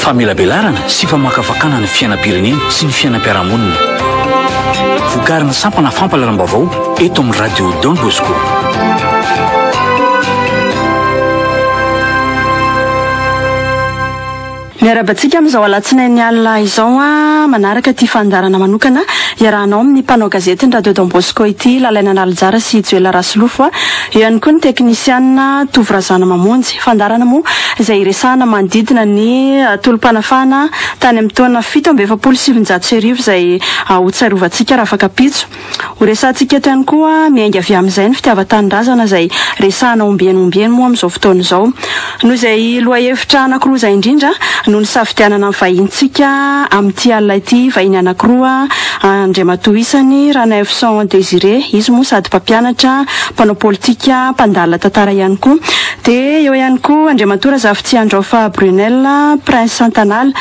Famelabelarana sy famakafakana ny fiainam-pirenena sy ny fiainam-piarahamonina. Vokarin'ny sampana fampahalalam-baovao eto amin'ny Radio Don Bosco. Miarahaba antsika amin'izao alatsinainy alina izao manaraka ity fandaharana manokana iarahanao amin'ny mpanao gazety ny Radio Don Bosco ity, Lalaina Analanjara sy Joela Rasolofo. Eo ihany koa ny teknisianina Tovo Razanamamonjy. Fandaharana moa izay hiresahana manodidina ny tolom-panafahana tany amin'ny taona 1947 izay hotsarovantsika rafakapitso. Ho resahantsika eto ihany koa miainga avy amin'izay ny fitiavan-tanindrazana izay resahana ombieny ombieny moa amin'izao fotoana izao. Noho izay lohahevitra anankiroa izay indrindra no nisafidianana ny vahinintsika amin'ity alina ity, vahiny anankiroa, Andriamatoa isany Ranaivoson Désiré, izy moa sady mpampianatra, mpanao politika, mpandalina tantara ihany koa. Dia eo ihany koa Andriamatoa Razafitsiandraofa Brunel, Prince Antanala.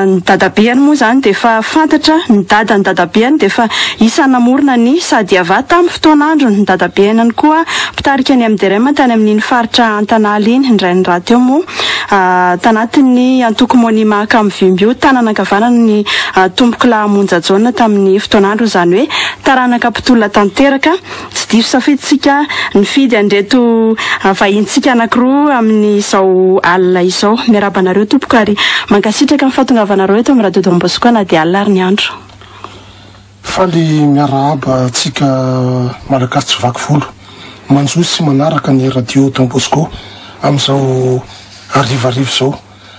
Ny dadabeany moa izany dia efa fantatra, ny dadan'ny dadabeany dia efa isan'ny namorona ny Sadiava tamin'ny fotoan'androny. Ny dadabeany ihany koa mpitarika ny MDRM tany amin'iny faritra Antanala iny. Ny rainy rahateo moa tanatin'ny antoko Monima Kamvimbio, tanana ankavanan'ny Tompokolahy Monja Jaona tamin'ny fotoan'androny, izany hoe taranaka mpitolona tanteraka. Tsy diso safidy isika nifidy an'ireto vahinintsika anankiroa amin'izao alina izao. Miarahaba anareo tompoko ary mankasitraka ny fahatongavanareo eto amin'ny Radio Don Bosco na dia alina ary ny andro. Faly miarahaba antsika Malagasy tsy vaky volo manjohy sy manaraka ny Radio Don Bosco amin'izao harivariva izao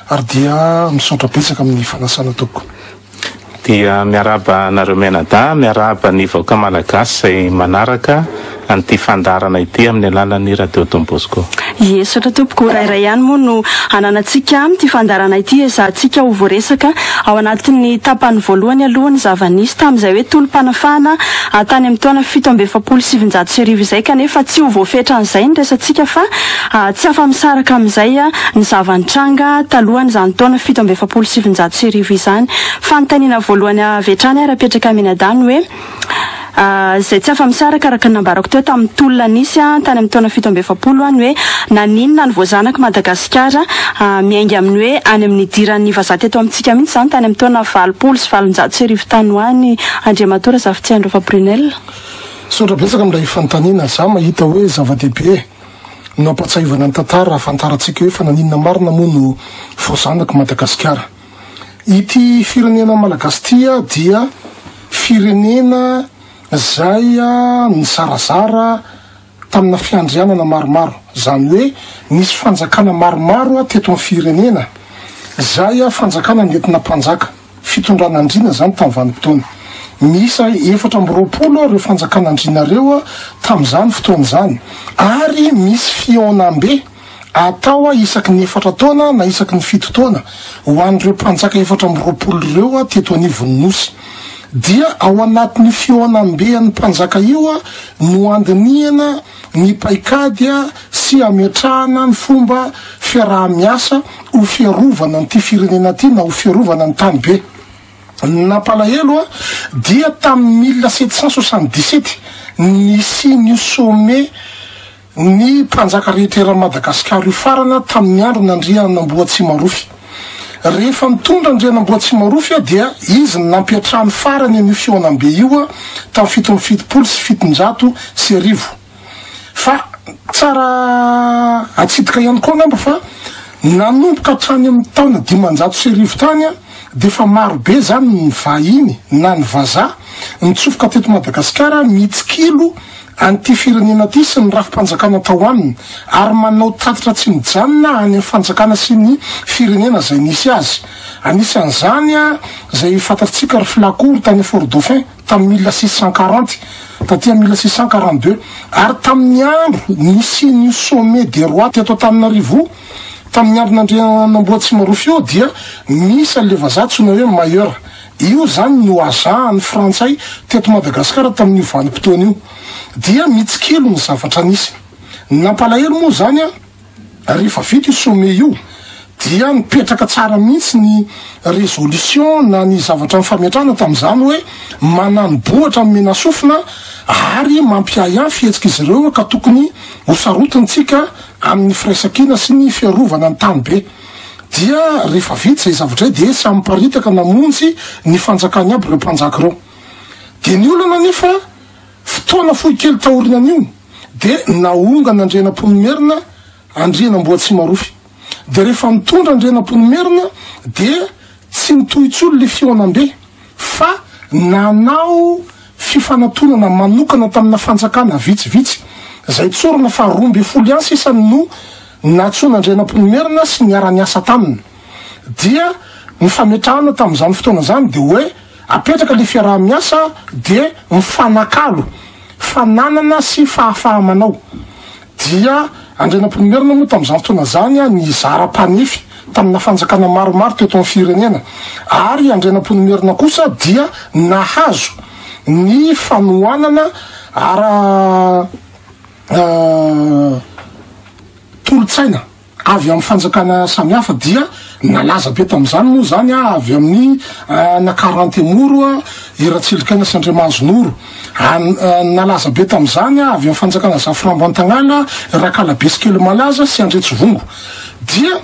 ary dia misaotra betsaka amin'ny fanasana tompoko. Dia miarahaba anareo mianadahy, miarahaba ny vahoaka malagasy izay manaraka an'ity fandaharana ity amin'ny alalan'ny Radio Don Bosco. Ie, misaotra tompoko. Ora iray ihany moa no ananantsika amin'ity fandaharana ity, ezahantsika ho voaresaka ao anatin'ny tapany voalohany aloha ny zava-nisy tamin'izay hoe tolom-panafahana tany amin'ny taona 1947 izay kanefa tsy ho voafetran'izay ny resatsika fa Tsy afa-misaraka amin'izay ny zava-nitranga talohan'izany taona 1947 izany. Fanontaniana voalohany avy hatrany ary apetraka mianadahy ny hoe, izay tsy afa-misaraka araka ny nambarako teo tamin'ny tolona nisy tany amin'ny taona 47 ny hoe naninona ny voazanak'i Madagasikara miainga amin'ny hoe any amin'ny nidiran'ny vazaha teto amintsika mihitsy izany tany amin'ny taona 1880 tany ho any Andriamatoa Razafitsiandraofa Brunelle. Misaotra betsaka amin'ilay fanontaniana. Za mahita hoe zava-dehibe no ampahatsiahivana ny tantara ahafantarantsika hoe fa naninona marina moa no voazanak'i Madagasikara. Ity firenena malagasy ity dia firenena izay nizarazara tamina fiandrianana maromaro, izany hoe nisy fanjakana maromaro teto amin'ny firenena izay fanjakana nentina mpanjaka. Fitondran'andriana izany tamin'ny vanim-potoana. Miisa 24 ireo fanjakan'andriana ireo tamin'izany fotoana izany ary misy fihaonambe atao isaky ny efatra taona na isaky ny fito taona ho an'ireo mpanjaka 24 ireo teto anivon'ny Nosy. Dia ao anatin'io fihaonambe an'ny mpanjaka io no andinihana ny paikady sy hametrahana ny fomba fiaraha-miasa ho fiarovana an'ity firenena ity na ho fiarovana ny tanibe. Ny nampalahelo dia tamin'ny 1777 nisian'io sommet ny mpanjaka rehetra eran'i Madagasikara io farana tamin'ny andron'Andrianamboatsimarofy. Rehefa nitondra Andrianamboatsimarofy dia izy no nampiantrano farany an'io fihaonambe io tamin'ny 1777. Fa tsara atsidika ihany koa angamba fa nanomboka hatrany amin'ny taona 1500 tany dia efa marobe izany ny vahiny na ny vazaha nitsofoka teto Madagasikara mitsikilo an'ity firenena ity sy ny rafi-panjakana tao aminy ary manao tatitra tsy mijanona any amin'ny fanjakana sy ny firenena izay nisy azy. Anisan'izany izay fantatsika ry Flacourt tany Fort Dauphin tamin'ny 1640 taty amin'ny 1642 ary tamin'ny andro nisian'io sommet des rois teto Antananarivo tamin'ny andron'Andrianamboatsimarofy io dia nisy an'ilay vazaha antsoina hoe Mayor. Io izany no azahan'ny frantsay teto Madagasikara tamin'io vanim-potoana io. Dia mitsikilo ny zavatra nisy. Ny nampalahelo moa izany an, rehefa vita io sommet io dia nipetraka tsara mihitsy ny résolution na ny zavatra nifametrahana tamin'izany hoe manani-bohitra ny menasofina ary mampiahiahy ny fihetsik'izy ireo ka tokony ho sarotintsika amin'ny firaisankina sy ny fiarovana ny tanibe. Dia rehefa vita izay zavatra izay dia samy miparitaka namonjy ny fanjakany aby ireo mpanjaka ireo. Dia ny olana anefa, fotoana fohy kely taorinan'io dia naongan'Andrianampoinimerina Andrianamboatsimarofy. Dia rehefa nitondra Andrianampoinimerina dia tsy nitohy intsony ilay fihaonambe fa nanao fifanatonana manokana tamina fanjakana vitsivitsy izay tsorina fa 12 ihany sisa no nantsoin'Andrianampoinimerina sy niara-niasa taminy. Dia ny fametrahana tamin'izany fotoana izany dia hoe apetraka ilay fiaraha-miasa dia mifanakalo fananana sy fahafaha-manao. Dia Andrianampoinimerina moa tamin'izany fotoana izany nizara mpanefy tamina fanjakana maromaro teto amin'ny firenena ary Andrianampoinimerina kosa dia nahazo ny fanohanana ara tolo-tsaina avy amin'ny fanjakana samihafa dia nalaza be tamin'izany moa izany avy amin'ny Anakarantemoro i Ratsilikana sy Andriamahazonoro, nalaza be tamin'izany avy amin'ny fanjakana Zafirambo-Antagnala Rakalabesikelimalaza sy Andriatsivongo. Dia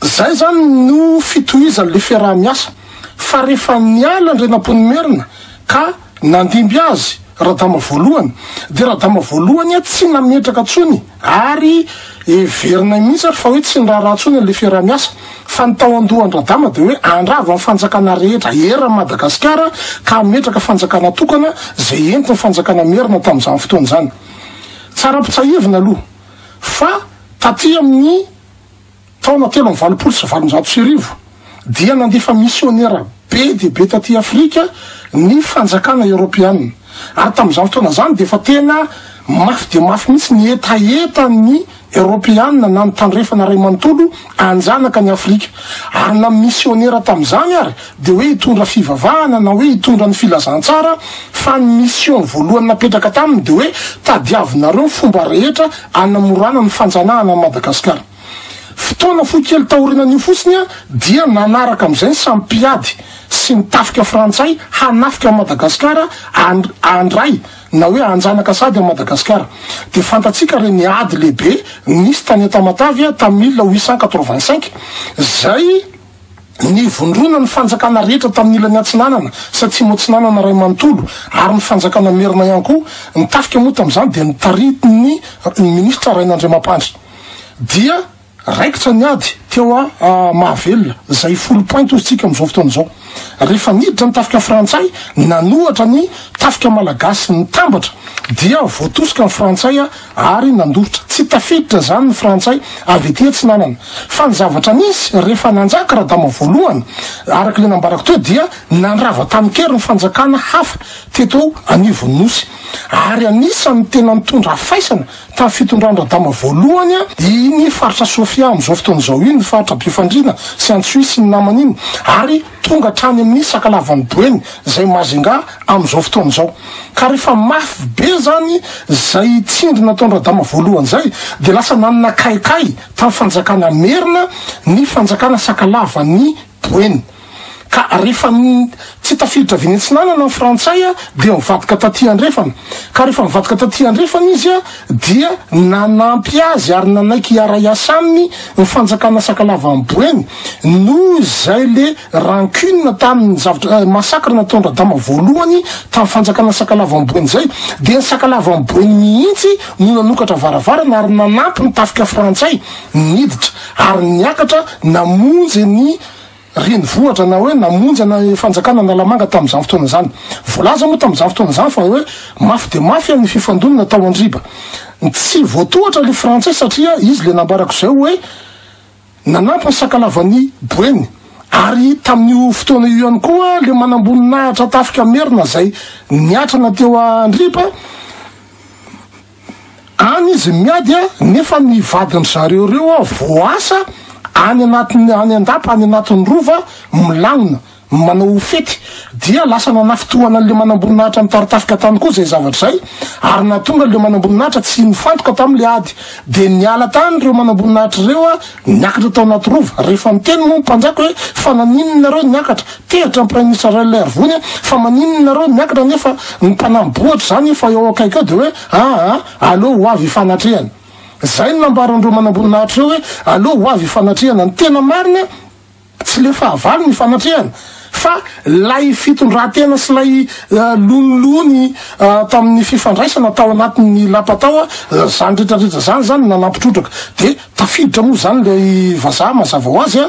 zay izany no fitohizan'ilay fiaraha-miasa fa rehefa niala Andrianampoinimerina ka nandimby azy Radama voalohany dia Radama voalohany tsy nametraka intsony ary heverinay mihitsy ary fa hoe tsy niraharaha intsony an'ilay fiaraha-miasa fa ny tao an-dohan-dRadama dia hoe handrava ny fanjakana rehetra eran'i Madagasikara ka hametraka fanjakana tokana izay entin'ny fanjakana merina tamin'izany fotoana izany. Tsara ampitsahivina aloha fa taty amin'ny Taona 1883 dia nandefa misionera be dia be taty Afrika ny fanjakana eoropeana, ary tamin'izany fotoana izany dia efa tena mafy dia mafy mihitsy ny hetahetan'ny Eoropeana na ny Tandrefana iray manontolo hanjanaka an'i Afrika. Ary na misionera tamin'izany ary dia hoe hitondra fivavahana na hoe hitondra ny filazantsara, fa ny mission voalohany napetraka taminy dia hoe tadiavinareo ny fomba rehetra hanamorana ny fanjanahana an'i Madagasikara. Fotoana fohy kely taorinan'io fotsiny dia nanaraka amin'izay ny samy mpiady sy ny tafika frantsay hanafika an'i Madagasikara handray na hoe hanjanaka sady an'i Madagasikara. Dia fantatsika ireny ady lehibe nisy tany Tamatave tamin'ny 1885 izay Nivondrona ny fanjakana rehetra tamin'ny ilany atsinanana sy atsimo atsinanana iray manontolo ary ny fanjakana merina ihany koa. Ny tafika moa tamin'izany dia notaritin'ny minisitra Rainandriamampandry. Dia raikitra ny ady teo Mahavelona, izay Foulpointe hozy tsika amin'izao fotoana izao. Rehefa niditra ny tafika frantsay nanohatra ny tafika malagasy nitambatra dia voatosika ny frantsay ary nandositra. Tsy tafiditra izany ny frantsay avy ety atsinanana. Fa ny zavatra nisy rehefa nanjaka Radama voalohany, araka ilay nambarako teo dia nandrava tamin-kery ny fanjakana hafa teto anivon'ny Nosy. Ary anisan'ny tena nitondra faisana tamin'ny fitondran-dRadama voalohany iny faritra Sofia amin'izao fotoana izao iny, ny faritra Befandriana sy Antsohihy sy ny namany iny, ary tonga hatrany amin'ny Sakalavan'i Boeny izay Majunga amin'izao fotoana izao. Ka rehefa mafy be izany izay tsindry nataon-dRadama voalohany izay dia lasa nanana kaikay tamin'ny fanjakana merina ny fanjakana Sakalavan'i Boeny. Ka rehefa tsy tafiditra avy eny atsinanana ny frantsay dia nivadika taty andrefana. Ka rehefa nivadika taty andrefana izy dia nanampy azy ary nanaiky hiara-hiasa aminy ny fanjakana Sakalavan'i Boeny noho izay le rancune tamin'ny zavatra massacre nataon-dRadama voalohany tamin'ny fanjakana Sakalavan'i Boeny izay dia ny Sakalavan'i Boeny mihitsy no nanokatra varavarana ary nanampy ny tafika frantsay niditra ary niakatra namonjy ny renivohitra na hoe namonjy ana fanjakana Analamanga tamin'izany fotoana izany. Voalaza moa tamin'izany fotoana izany fa hoe mafy dia mafy ny fifandonana tao Andriba. Tsy voatohatra ilay frantsay satria izy ilay nambarako izay hoe nanampy ny sakalavan'i Boeny ary tamin'io fotoana io ihany koa ilay manamboninahitra tafika merina izay niatrana teo Andriba, Any izy miady a, nefa ny vadin-dry zareo ireo a voaasa any anatin'ny any an-dapa any anatin'ny rova milamina manao fety dia lasa nanafintohana an'le manamboninahitra nitari-tafika tany koa izay zavatra izay ary nahatonga an'le manamboninahitra tsy nifantoka tamin'le ady dia niala tany ireo manamboninahitra ireo a niakatra tao anaty rova rehefa niteny moa ny mpanjaka hoe fa naninona nareo niakatra Tezitra ny Praiminisitra Rainilaiarivony fa maninona nareo miakatra nefa ny mpanambohitra izany efa eo akaiky eo dia hoe aa aleo ho avy hifanatrehana. Zay no nambaran'ireo manamboninahitra ireo hoe aleo ho avy hifanatrehana. Ny tena marina tsy le fahavalo ny hifanatrehana fa lay fitondran-tena sy lay lonilony tamin'ny fifandraisana tao anatin'ny lapa tao, zany rehetra rehetra zany zany nanampy trotraka. De tafiditra moa zany lay vazaha mazava ho azy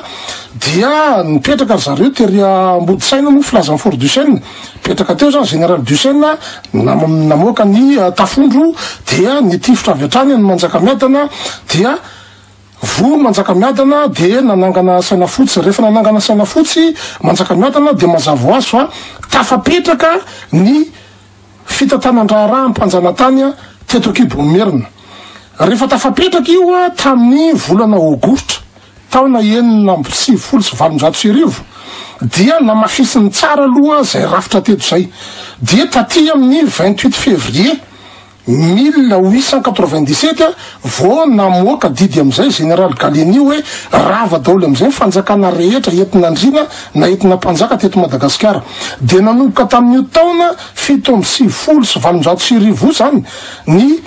dia nipetraka ry zareo tery Ambodisaina moa filazan'i Fort Duchesne. Nipetraka teo zany Général Duchesne namoaka ny tafondro dia nitifitra avy hatrany an'i Manjakamiadana dia voa Manjakamiadana dia nanangana saina fotsy. Rehefa nanangana saina fotsy Manjakamiadana dia mazava ho azy fa tafapetraka ny fitantanan-draharaha mpanjanatany teto Ankibon'i Merina. Rehefa tafapetraka io tamin'ny volana aogositra taona 1896 dia namafisiny tsara aloha izay rafitra teto izay. Dia taty amin'ny 28 février 1897 vao namoaka didy amin'izay Général Gallieni hoe rava daholo amin'izay ny fanjakana rehetra entina andriana na entina mpanjaka teto Madagasikara. Dia nanomboka tamin'io taona 1897 io izany ny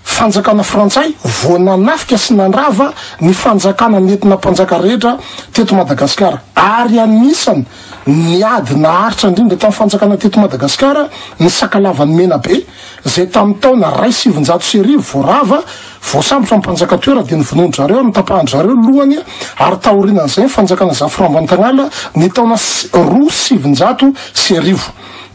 fanjakana frantsay vao nanafika sy nandrava ny fanjakana nentina mpanjaka rehetra teto Madagasikara. Ary anisany ny ady naharitra indrindra tamin'ny fanjakana teto Madagasikara ny Sakalavan'i Menabe izay tamin'ny taona 1901 vao rava, voasambotra ny mpanjaka toera dia novonoin-dry zareo ary notapahan-dry zareo ny lohany ary taorianan'izay ny fanjakana Zafirambantagnala ny taona 1902.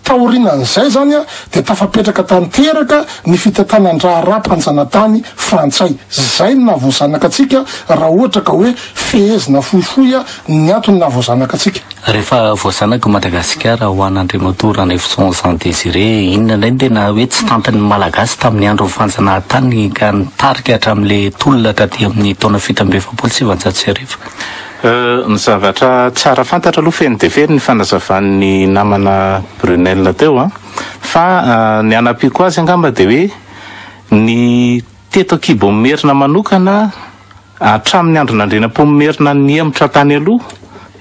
Taorianan'izay izany dia tafapetraka tanteraka ny fitantanan-draharaham-panjanatany frantsay. Izay no nahavoazanaka antsika raha ohatra ka hoe fehezina fohifohy ny antony nahavoazanaka antsika. Rehefa voazanaka i Madagasikara ho an'Andriamatoa Ranaivoson Jean Désiré, inona indray no tena hoe tsy tantin'ny Malagasy tamin'ny andron'ny fanjanahantany ka nitarika hatramin'ilay tolona taty amin'ny taona 1947? Ny zavatra tsara fantatra aloha feno dia feno ny fanazavan'ny namana Brunelle teo an! Fa ny hanampiako azy angamba dia hoe ny teto Ankibon'i-Merina manokana hatramin'ny andron'Andrianampoinimerina nihemotra tany aloha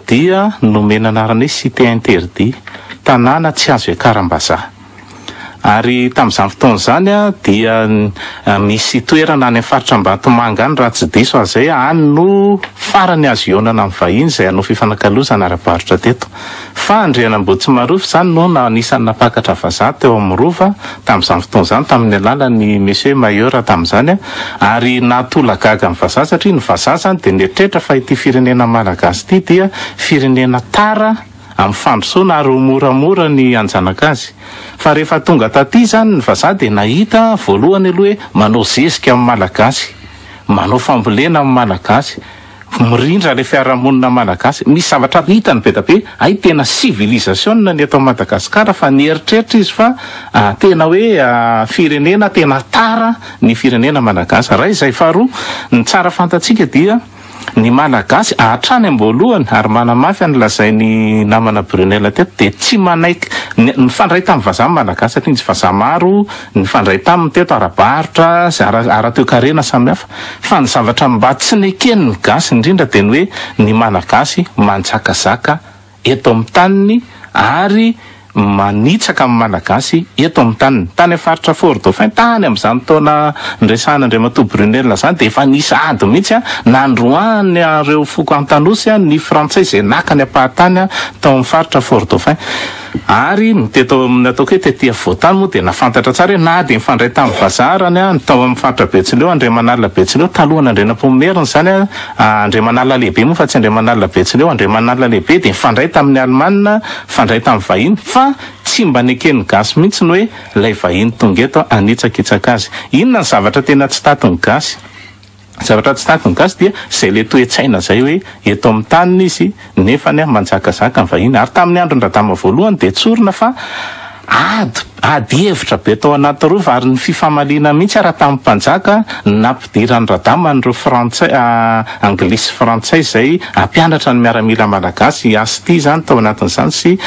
dia nomena anarana hoe cité interdit, tanàna tsy azo iakaram-bazaha. Ary tamin'izany fotoana izany dia misy toerana any amin'ny faritra Ambatomanga any raha tsy diso aho izay, any no farany azo hihaonana amin'ny vahiny izay hanao fifanakalozana ara-barotra teto. Fa Andrianamboatsimarofy izany no anisan'ny nampakatra vazaha teo amin'ny Rova tamin'izany fotoana izany tamin'ny alalan'i Monsieur Mayor tamin'izany ary nahatolagaga ny vazaha satria ny vazaha izany dia nieritreritra fa ity firenena malagasy ity dia firenena tara amin'ny fandrosoana ary ho moramora ny hanjanaka azy. Fa rehefa tonga taty izany ny vazaha dia nahita voalohany aloha hoe manao zezika amin'ny malagasy, manao fambolena amin'ny malagasy, mirindra ilay fiarahamonina malagasy. Misy zavatra hitany be dia be, hay tena civilisation ny eto Madagasikara fa nieritreritra izy fa tena hoe firenena tena tara ny firenena malagasy. Iray izay. Faharoa, ny tsara fantatsika dia. Ny Malagasy hatrany am-boalohany, ary manamafy an'ny lazain'i namana Brunelle teto, dia tsy manaiky, nifandray tamin'ny vazaha ny Malagasy satria nisy vazaha maro nifandray taminy teto ara-barotra sy ara-toekarena samihafa, fa ny zavatra mba tsy neken'ny gasy indrindra dia ny hoe ny Malagasy manjakazaka eto amin'ny taniny ary manitsaka amin'ny Malagasy eto amin'ny taniny. Tany amin'ny faritra Fort Dauphin, tany amin'izany taona niresahan'Andriamatoa Brunelle izany dia efa nisy ady mihitsy nandroahany ireo foko Antanosy ny Frantsay izay naka ny ampahan-tany tao amin'ny faritra Fort Dauphin. Ary ny teto amin'ny ataoko hoe tety afovoan-tany moa dia nahafantatra tsara hoe na dia nifandray tamin'ny vazaha arany ny tao amin'ny faritra Betsileo, Andriamanalina Betsileo, talohan'Andrianampoinimerina izany, Andriamanalina lehibe moa fa tsy Andriamanalina Betsileo, Andriamanalina lehibe dia nifandray tamin'ny Alemana, nifandray tamin'ny vahiny fa tsy mba neken'ny gasy mihitsy ny hoe ilay vahiny tonga eto hanitsakitsaka azy. Inona ny zavatra tena tsy tatin'ny gasy? Ny zavatra tsy tatin'ny gasy dia izay ilay toe-tsaina izay hoe eto amin'ny taniny izy nefany manjakazaka ny vahiny. Ary tamin'ny andron-dRadama voalohany dia tsorina fa ady, ady hevitra be tao anaty rova ary ny fifamaliana mihitsy ara tamin'ny mpanjaka no nampidiran'i Radama an'ireo frantsay, anglisy sy frantsay izay hampianatra ny miaramila malagasy, i Asti izany tao anatin'izany sy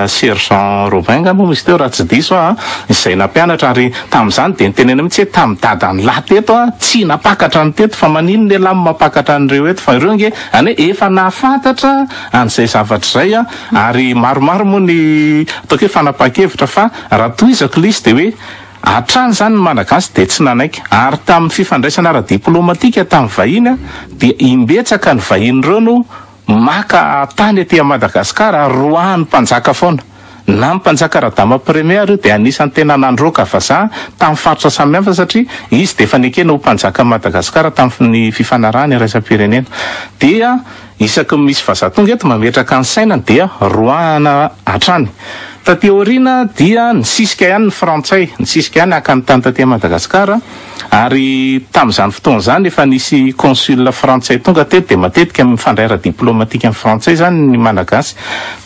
sergent Robin angamba moa izy teo raha tsy diso aho, izay nampianatra ary Tamin'izany dia nitenenana mihitsy hoe tamin'i dadan'i lahy teto aho tsy nampakatra ny teto fa maninona ialahy no mampakatra an'ireo eto fa ireo ange any hoe efa nahafantatra an'izay zavatra izay aho ary maromaro moa ny ataoko hoe fanapahan-kevitra fa raha tohizako ilay izy dia hoe. Hatrany izany ny Malagasy dia tsy nanaiky ary tamin'ny fifandraisana ara-diplomatika tamin'ny vahiny dia imbetsaka ny vahiny ireo no maka tany aty Madagasikara ary roahan'ny mpanjaka foana. Na ny mpanjaka Radama Premier ary io dia anisan'ny tena nandroaka vazaha tamin'ny faritra samihafa satria izy dia efa nekena ho mpanjakan'i Madagasikara tamin'ny fifanarahana iraisam-pirenena. Dia isaky ny misy vazaha tonga eto mametraka ny sainany dia roahana hatrany. Taty aoriana dia nisisika ihany ny frantsay, nisisika ihany haka ny tany taty Madagasikara ary tamin'izany fotoana izany efa nisy consul frantsay tonga teto dia matetika mifandray ara-diplomatika amin'ny frantsay izany ny Malagasy.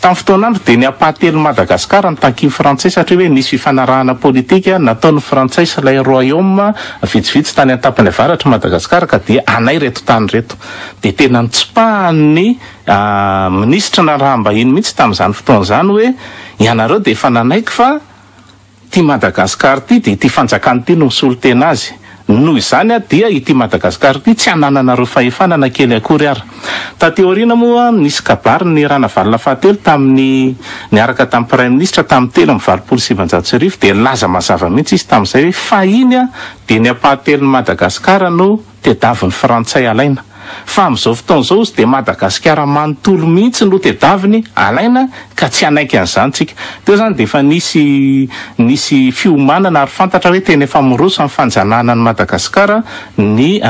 Tamin'ny fotoan'andro dia ny ampahatelon'i Madagasikara no takin'ny frantsay satria hoe nisy fifanarahana politika nataon'ny frantsay sy ilay royaume vitsivitsy tany an-tampony avaratr'i Madagasikara ka dia anay ireto tany ireto. Dia tena notsipahan'ny Minisitry ny raharaham-bahiny mihitsy tamin'izany fotoana izany hoe ianareo dia efa nanaiky fa ity Madagascar ity dia ity fanjakana ity no misolo tena azy. Noho izany dia ity Madagascar ity tsy anananareo fahefana na kely akory ara. Taty aoriana moa nisy kabary ny Ranavalona fahatelo tamin'ny niaraka tamin'ny Praiminisitra tamin'ny 1983 dia nilaza mazava mihitsy izy tamin'izay hoe fahiny dia ny ampahatelon'i Madagasikara no Tediavin'ny frantsay alaina. Fa amin'izao fotoana izao ozy dia Madagasikara manontolo mihitsy no tedaviny alaina ka tsy hanaiky an'izany tsika. Teo izany dia efa nisy nisy fiomanana ary fantatra hoe tena efa miroso amin'ny fanjanahana an'i Madagasikara ny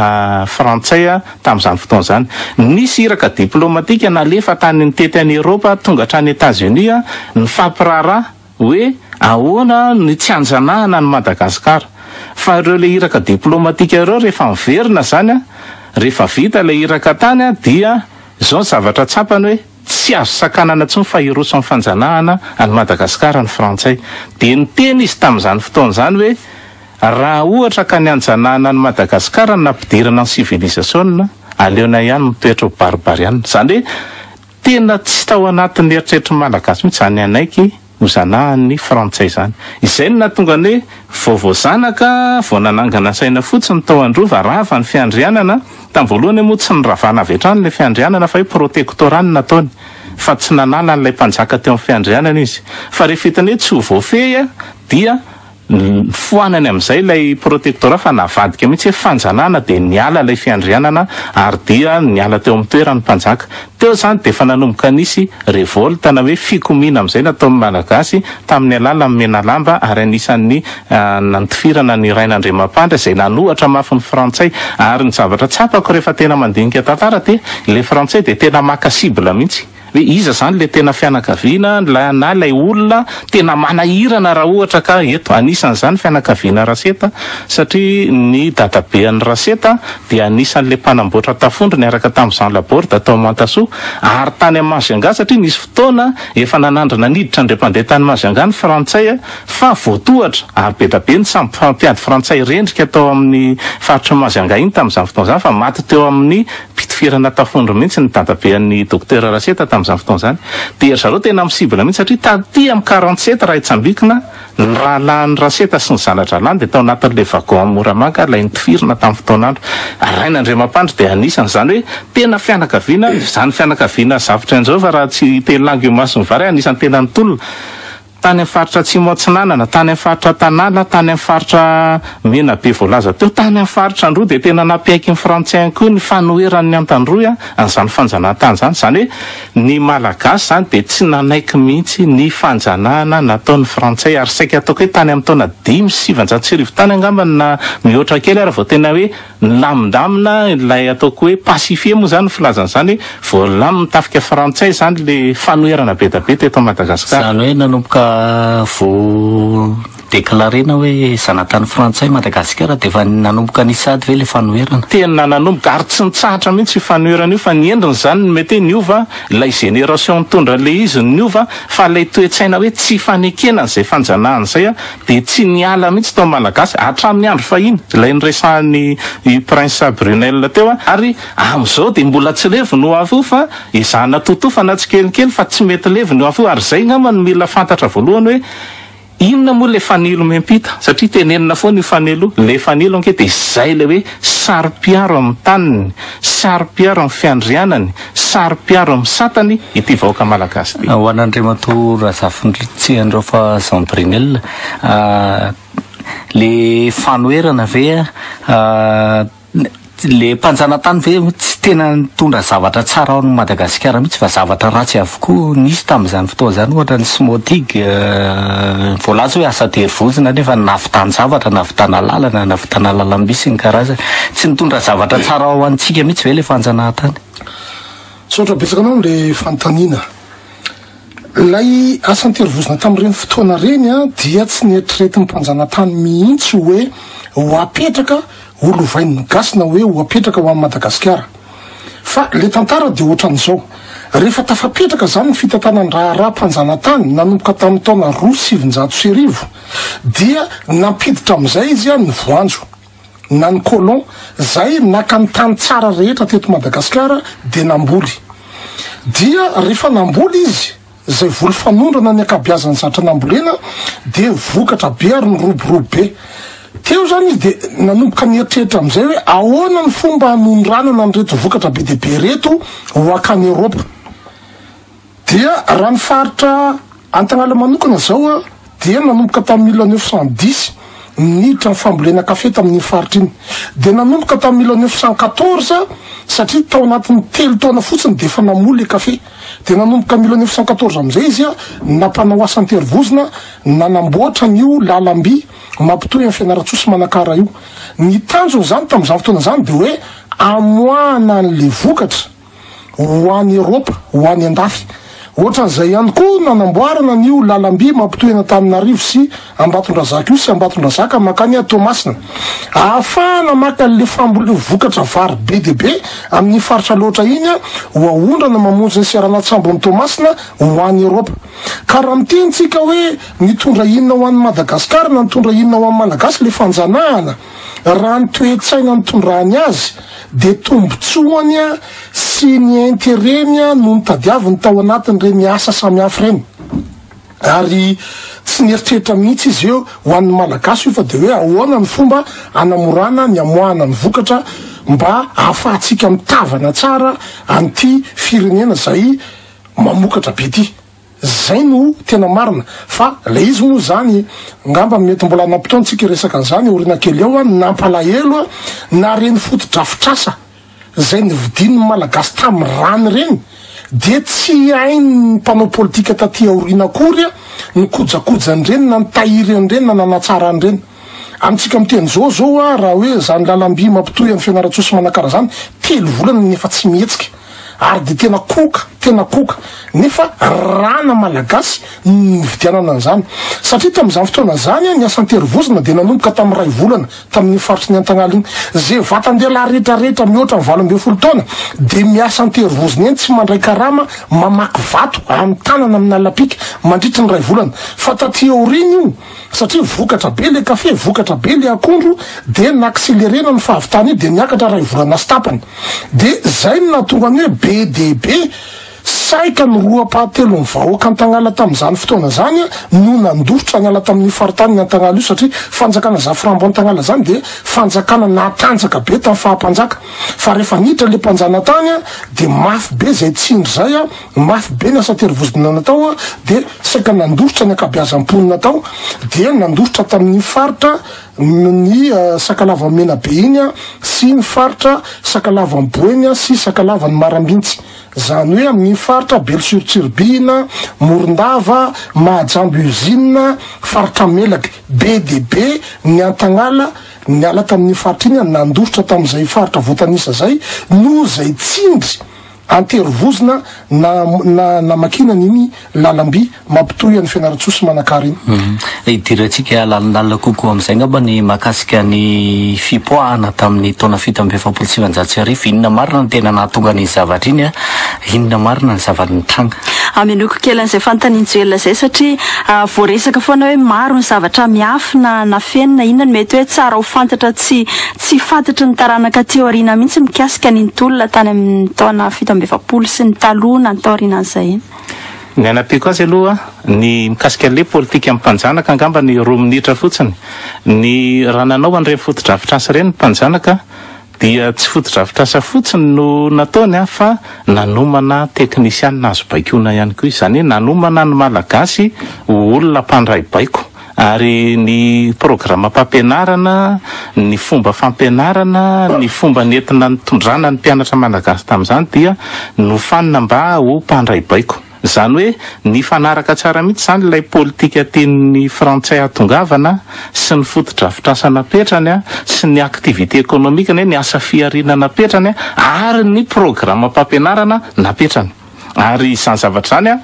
frantsay tamin'izany fotoana izany. Nisy iraka diplomatika nalefa tany nitety an'i Eropa tonga hatrany Etats-Unis nifampiraharaha Hoe ahoana ny tsy hanjanahana an'i Madagascar. Fa ireo le iraka diplomatika ireo rehefa miverina zany an, rehefa vita ilay iraka tany an, dia izao ny zavatra tsapany hoe tsy azo sakanana intsony fa hiroso amin'ny fanjanahana an'i Madagascar ny frantsay. Dia niteny izy tamin'izany fotoana izany hoe raha ohatra ka ny hanjanahana an'i Madagascar no nampidirana ny sivilizasiona, aleonay ihany mitoetra ho barbariana. Izany hoe Tena tsy tao anatin'ny eritreritry ny Malagasy mihitsy izany hanaiky ho zanahan'ny Frantsay izany. Izay no nahatonga ny hoe vao voazanaka, vao nanangana saina fotsiny tao Androva, rava ny fiandrianana. Tamin'ny voalohany moa tsy noravana avy hatrany ilay fiandrianana fa hoe protectorat no nataony fa tsy nanala an'ilay mpanjaka teo amin'ny fiandrianana izy. Fa rehefa hitany hoe tsy ho voafehy dia Nofoanany amin'izay ilay protectorat fa navadika mihitsy hoe fanjanahana dia niala ilay fiandrianana ary dia niala teo amin'ny toerany ny mpanjaka. Teo izany dia efa nanomboka nisy revolte na hoe fikomiana amin'izay nataon'ny Malagasy tamin'ny alalan'ny Menalamba ary anisan'ny nantifirana ny Rainandriamampandry izay nanohatra mafy ny Frantsay. Ary ny zavatra tsapako rehefa tena mandinika tantara dia ilay Frantsay dia tena maka cible mihitsy. Hoe iza izany ilay tena fianakaviana na ilay olona tena manahirana raha ohatra ka eto. Anisan'izany fianakaviana Raseta satria ny dadabean'i Raseta dia anisan'ilay mpanamboatra tafondro niaraka tamin'i Jean Laborde tao Mantasoa ary tany amin'ny Majunga satria nisy fotoana efa nanandrana niditra indray mpandeha tany Majunga ny frantsay fa voatohatra ary be da be ny sambo mpiady frantsay rendrika tao amin'ny faritr'i Majunga iny tamin'izany fotoana izany fa maty teo amin'ny Mpitifirana tafondro mihitsy ny dadabean'ny Docteur Raseta tamin'izany fotoana izany. Dia ry zareo tena mi-cible mihitsy satria taty amin'ny 47 raha hitsambikina, ny rahalahin'i Raseta sy ny zana-drahalahiny dia tao anatin'ilay wagon Moramanga ilay nitifirina tamin'ny fotoan'andro. Ary Rainandriamampandry dia anisany. Izany hoe tena fianakaviana, izany fianakaviana Zafitrianjehova raha tsy hiteny lango imason'ny vary, anisan'ny tena nitolona. Tany amin'ny faritra Atsimo Atsinanana, tany amin'ny faritra Tanala, tany amin'ny faritra Menabe voalaza teo, tany amin'ny faritra Androy dia tena nampiaiky ny Frantsay ihany koa ny fanoheran'ny Antandroy an'izany fanjanahantany izany. Izany hoe ny Malagasy izany dia tsy nanaiky mihitsy ny fanjanahana nataon'ny Frantsay ary saika ataoko hoe tany amin'ny taona 1905 tany angamba na mihoatra kely ary vao tena hoe Nilamindamina ilay ataoko hoe pacifié moa izany ny filazana izany hoe voalamin'ny tafika frantsay izany ilay fanoherana be da be teto Madagasikara. Izany hoe nanomboka vao declarena hoe zanatany frantsay Madagasikara dia efa nanomboka nisy ady ve ilay fanoherana? Tena nanomboka ary tsy nitsahatra mihitsy io fanoherana io fa ny endriny izany no mety hoe niova, ilay génération nitondra an'ilay izy no niova fa ilay toe-tsaina hoe tsy fanekena an'izay fanjanahana izay dia tsy niala mihitsy tao Malagasy hatramin'ny andro fahiny, ilay niresahan'i i Prince Brunel teo, ary amin'izao dia mbola tsy levona io afo io fa ezahana totofana tsikelikely fa tsy mety levona io afo io, ary izay angamba no mila fantatra voalohany hoe inona moa ilay fanilo miampita, satria tenenina foana io fanilo io, ilay fanilo ange dia izay ilay hoe saro-piaro amin'ny taniny, saro-piaro amin'ny fiandrianany, Saro-piaro amin'ny satany ity vahoaka malagasy ity. Ho an'Andriamatoa Razafintsiandraofa Jean Brunel, Le fanoherana ve le mpanjanatany ve tsy tena nitondra zavatra tsara ao an'i Madagasikara mihitsy fa zavatra ratsy avokoa nisy tamin'izany fotoana izany, ohatra ny Smotig voalaza hoe asa terivozona nefa nahavitany zavatra, nahavitana lalana, nahavitana lalamby sy ny karazany. Tsy nitondra zavatra tsara ho antsika mihitsy ve le fanjanahantany? Misaotra betsaka anao amle fanontaniana. Ilay asa an-terivozona tamin'ireny fotoana ireny dia tsy neritreretin'ny mpanjanatany mihitsy hoe ho apetraka ho lovain'ny gasy na hoe ho apetraka ho an'i Madagasikara. Fa ilay tantara dia ohatran'izao, rehefa tafapetraka izany ny fitantanan-draharaha mpanjanatany nanomboka tamin'ny taona 1902 dia nampiditra amin'izay izy ny voanjo. na ny colon zay naka ny tany tsara rehetra teto Madagasikara dia namboly. Dia rehefa namboly izy, zay voly fanondrana ny ankabiazan'ny zatra nambolena dia vokatra be ary niroborobo be. Teo zany izy dia nanomboka nieritreritra amin'izay hoe ahoana ny fomba hanondranana an'ireto vokatra be dia be ireto ho akany Eropa. Dia raha ny faritra Antagnala manokana izao dia nanomboka tamin'ny 1910 niditra ny fambolena kafe tamin'iny faritra iny. Dia nanomboka tamin'ny 1914 satria tao anatin'ny telo taona fotsiny dia efa namoa ilay kafe. Dia nanomboka 1914 amin'izay izy nampanao asa an-terivozona nanamboatra an'io lalam-by mampitohy an'i Fianarantsoa sy Manakara io. Ny tanjona izany tamin'izany fotoana izany dia hoe amoahana an'ilay vokatra. ho any Eropa, ho any andafy. Ohatran'izay ihany koa nanamboarana an'io lalam-by mampitohy an'Antananarivo sy Ambatondrazaka io sy Ambatondrazaka mankany Toamasina. Ahafahana maka an'ilay fambolena vokatra vary be dia be amin'iny faritra loatra iny ho aondrana mamonjy ny seranan-tsambon'i Toamasina ho any Eropa. Ka raha miteny tsika hoe nitondra inona ho an'i Madagasikara na nitondra inona ho an'ny Malagasy ilay fanjanahana, Raha ny toe-tsaina nitondrany azy dia tombotsoany sy ny intérêt-ny no notadiaviny tao anatin'ireny asa samihafa ireny. Ary tsy nieritreritra mihitsy izy hoe ho an'ny Malagasy io fa dia hoe ahoana ny fomba hanamorana ny hamoahana ny vokatra mba hahafahantsika mitavana tsara an'ity firenena izay mamokatra be ity. Zay no tena marina fa ilay izy moa zany ngamba mety mbola hanam-potoana tsika hiresaka an'izany aoriana kely ao an, nampalahelo an, na reny fotodrafitrasa zay nividian'ny malagasy tamin'ny rany ireny dia tsy hain'ny mpanao politika taty aoriana akory an ny kojakoja an'ireny na nitahiry an'ireny na nanatsara an'ireny. Amintsika miteny zao zao an, raha hoe zany lalam-by mampitohy an'i Fianarantsoa sy Manakara zany, telo volana nefa tsy mihetsika. Ary dia tena koka, tena koka. Nefa rana malagasy no nividianana an'izany. Satria tamin'izany fotoana izany, ny asa an-terivozona dia nanomboka tamin'ny iray volana tamin'iny faritry ny Antagnala iny. Izay vatan-dehilahy rehetra rehetra mihoatra ny 18 taona dia miasa an-terivozona eny, tsy mandray karama, mamaky vato amin'ny tanana amin'ny alapika mandritry ny iray volana. Fa taty aoriana io, Satria vokatra be le kafe, vokatra be le akondro de n'accélérer-na ny fahavitana io de niakatra ray volana sy tapany. De zay no nahatonga ny hoe be dia be, saika ny roa ampahatelon'ny vahoaka Antagnala tamin'izany fotoana izany no nandositra niala tamin'io faritanin'i Antagnala io satria fanjakana Zafirambo Antagnala zany de fanjakana natanjaka be tamin'ny faha-mpanjaka fa rehefa niditra le mpanjanatany de mafy be zay tsindry zay. Mafy be ny asa terivozona natao dia saika nandositra ny ankabeazan'ny mponina tao dia nandositra tamin'iny faritra ny Sakalava Menabe iny sy ny faritra Sakalavan'i Boeny sy Sakalavan'i Marambintsy. Izany hoe amin'iny faritra Belo sur Tsiribihina, Morondava, Mahajamba Usine, faritra Melaky. Be dia be ny Antagnala niala tamin'iny faritra iny nandositra tamin'izay faritra voatanisa izay noho izay tsindry Anterivozona na na namakiana an'iny lalam-by mampitohy an'i Fianarantsoa sy Manakara iny. Hidirantsika lalindalina kokoa amin'izay angamba ny mahakasika ny fipoahana tamin'ny taona 1947. Inona marina no tena nahatonga an'iny zavatra iny? Inona marina ny zava-nitranga? Amenoiko kely an'izay fanontanian'i Joel izay satria voaresaka foana hoe maro ny zavatra miafina nafenina, inona no mety hoe tsara ho fantatra tsy Tsy fantatry ny taranaka aty aoriana mihitsy mikasika ny nitolona tany amin'ny taona 47 sy ny taloha na ny taorianan'izay iny. Ny hanampiako azy aloha, ny mikasika an'ilay politikan'ny mpanjanaka angamba ny roa minitra fotsiny. Ny raha nanao an'ireny fotodrafitrasa ireny ny mpanjanaka dia tsy fotodrafitrasa fotsiny no nataony fa nanomana teknisianina azo baikoina ihany koa izy. Izany hoe nanomana ny Malagasy ho olona mpandray baiko. Ary ny programam-pampianarana, ny fomba fampianarana, ny fomba nentina nitondrana ny mpianatra malagasy tamin'izany dia nofanina mba ho mpandray baiko. Izany hoe nifanaraka tsara mihitsy izany ilay politika tian'ny frantsay hatongavana sy ny fotodrafitrasa napetrany sy ny activité économique ny hoe ny asa fihariana napetrany ary ny programam-pampianarana napetrany. Ary izany zavatra izany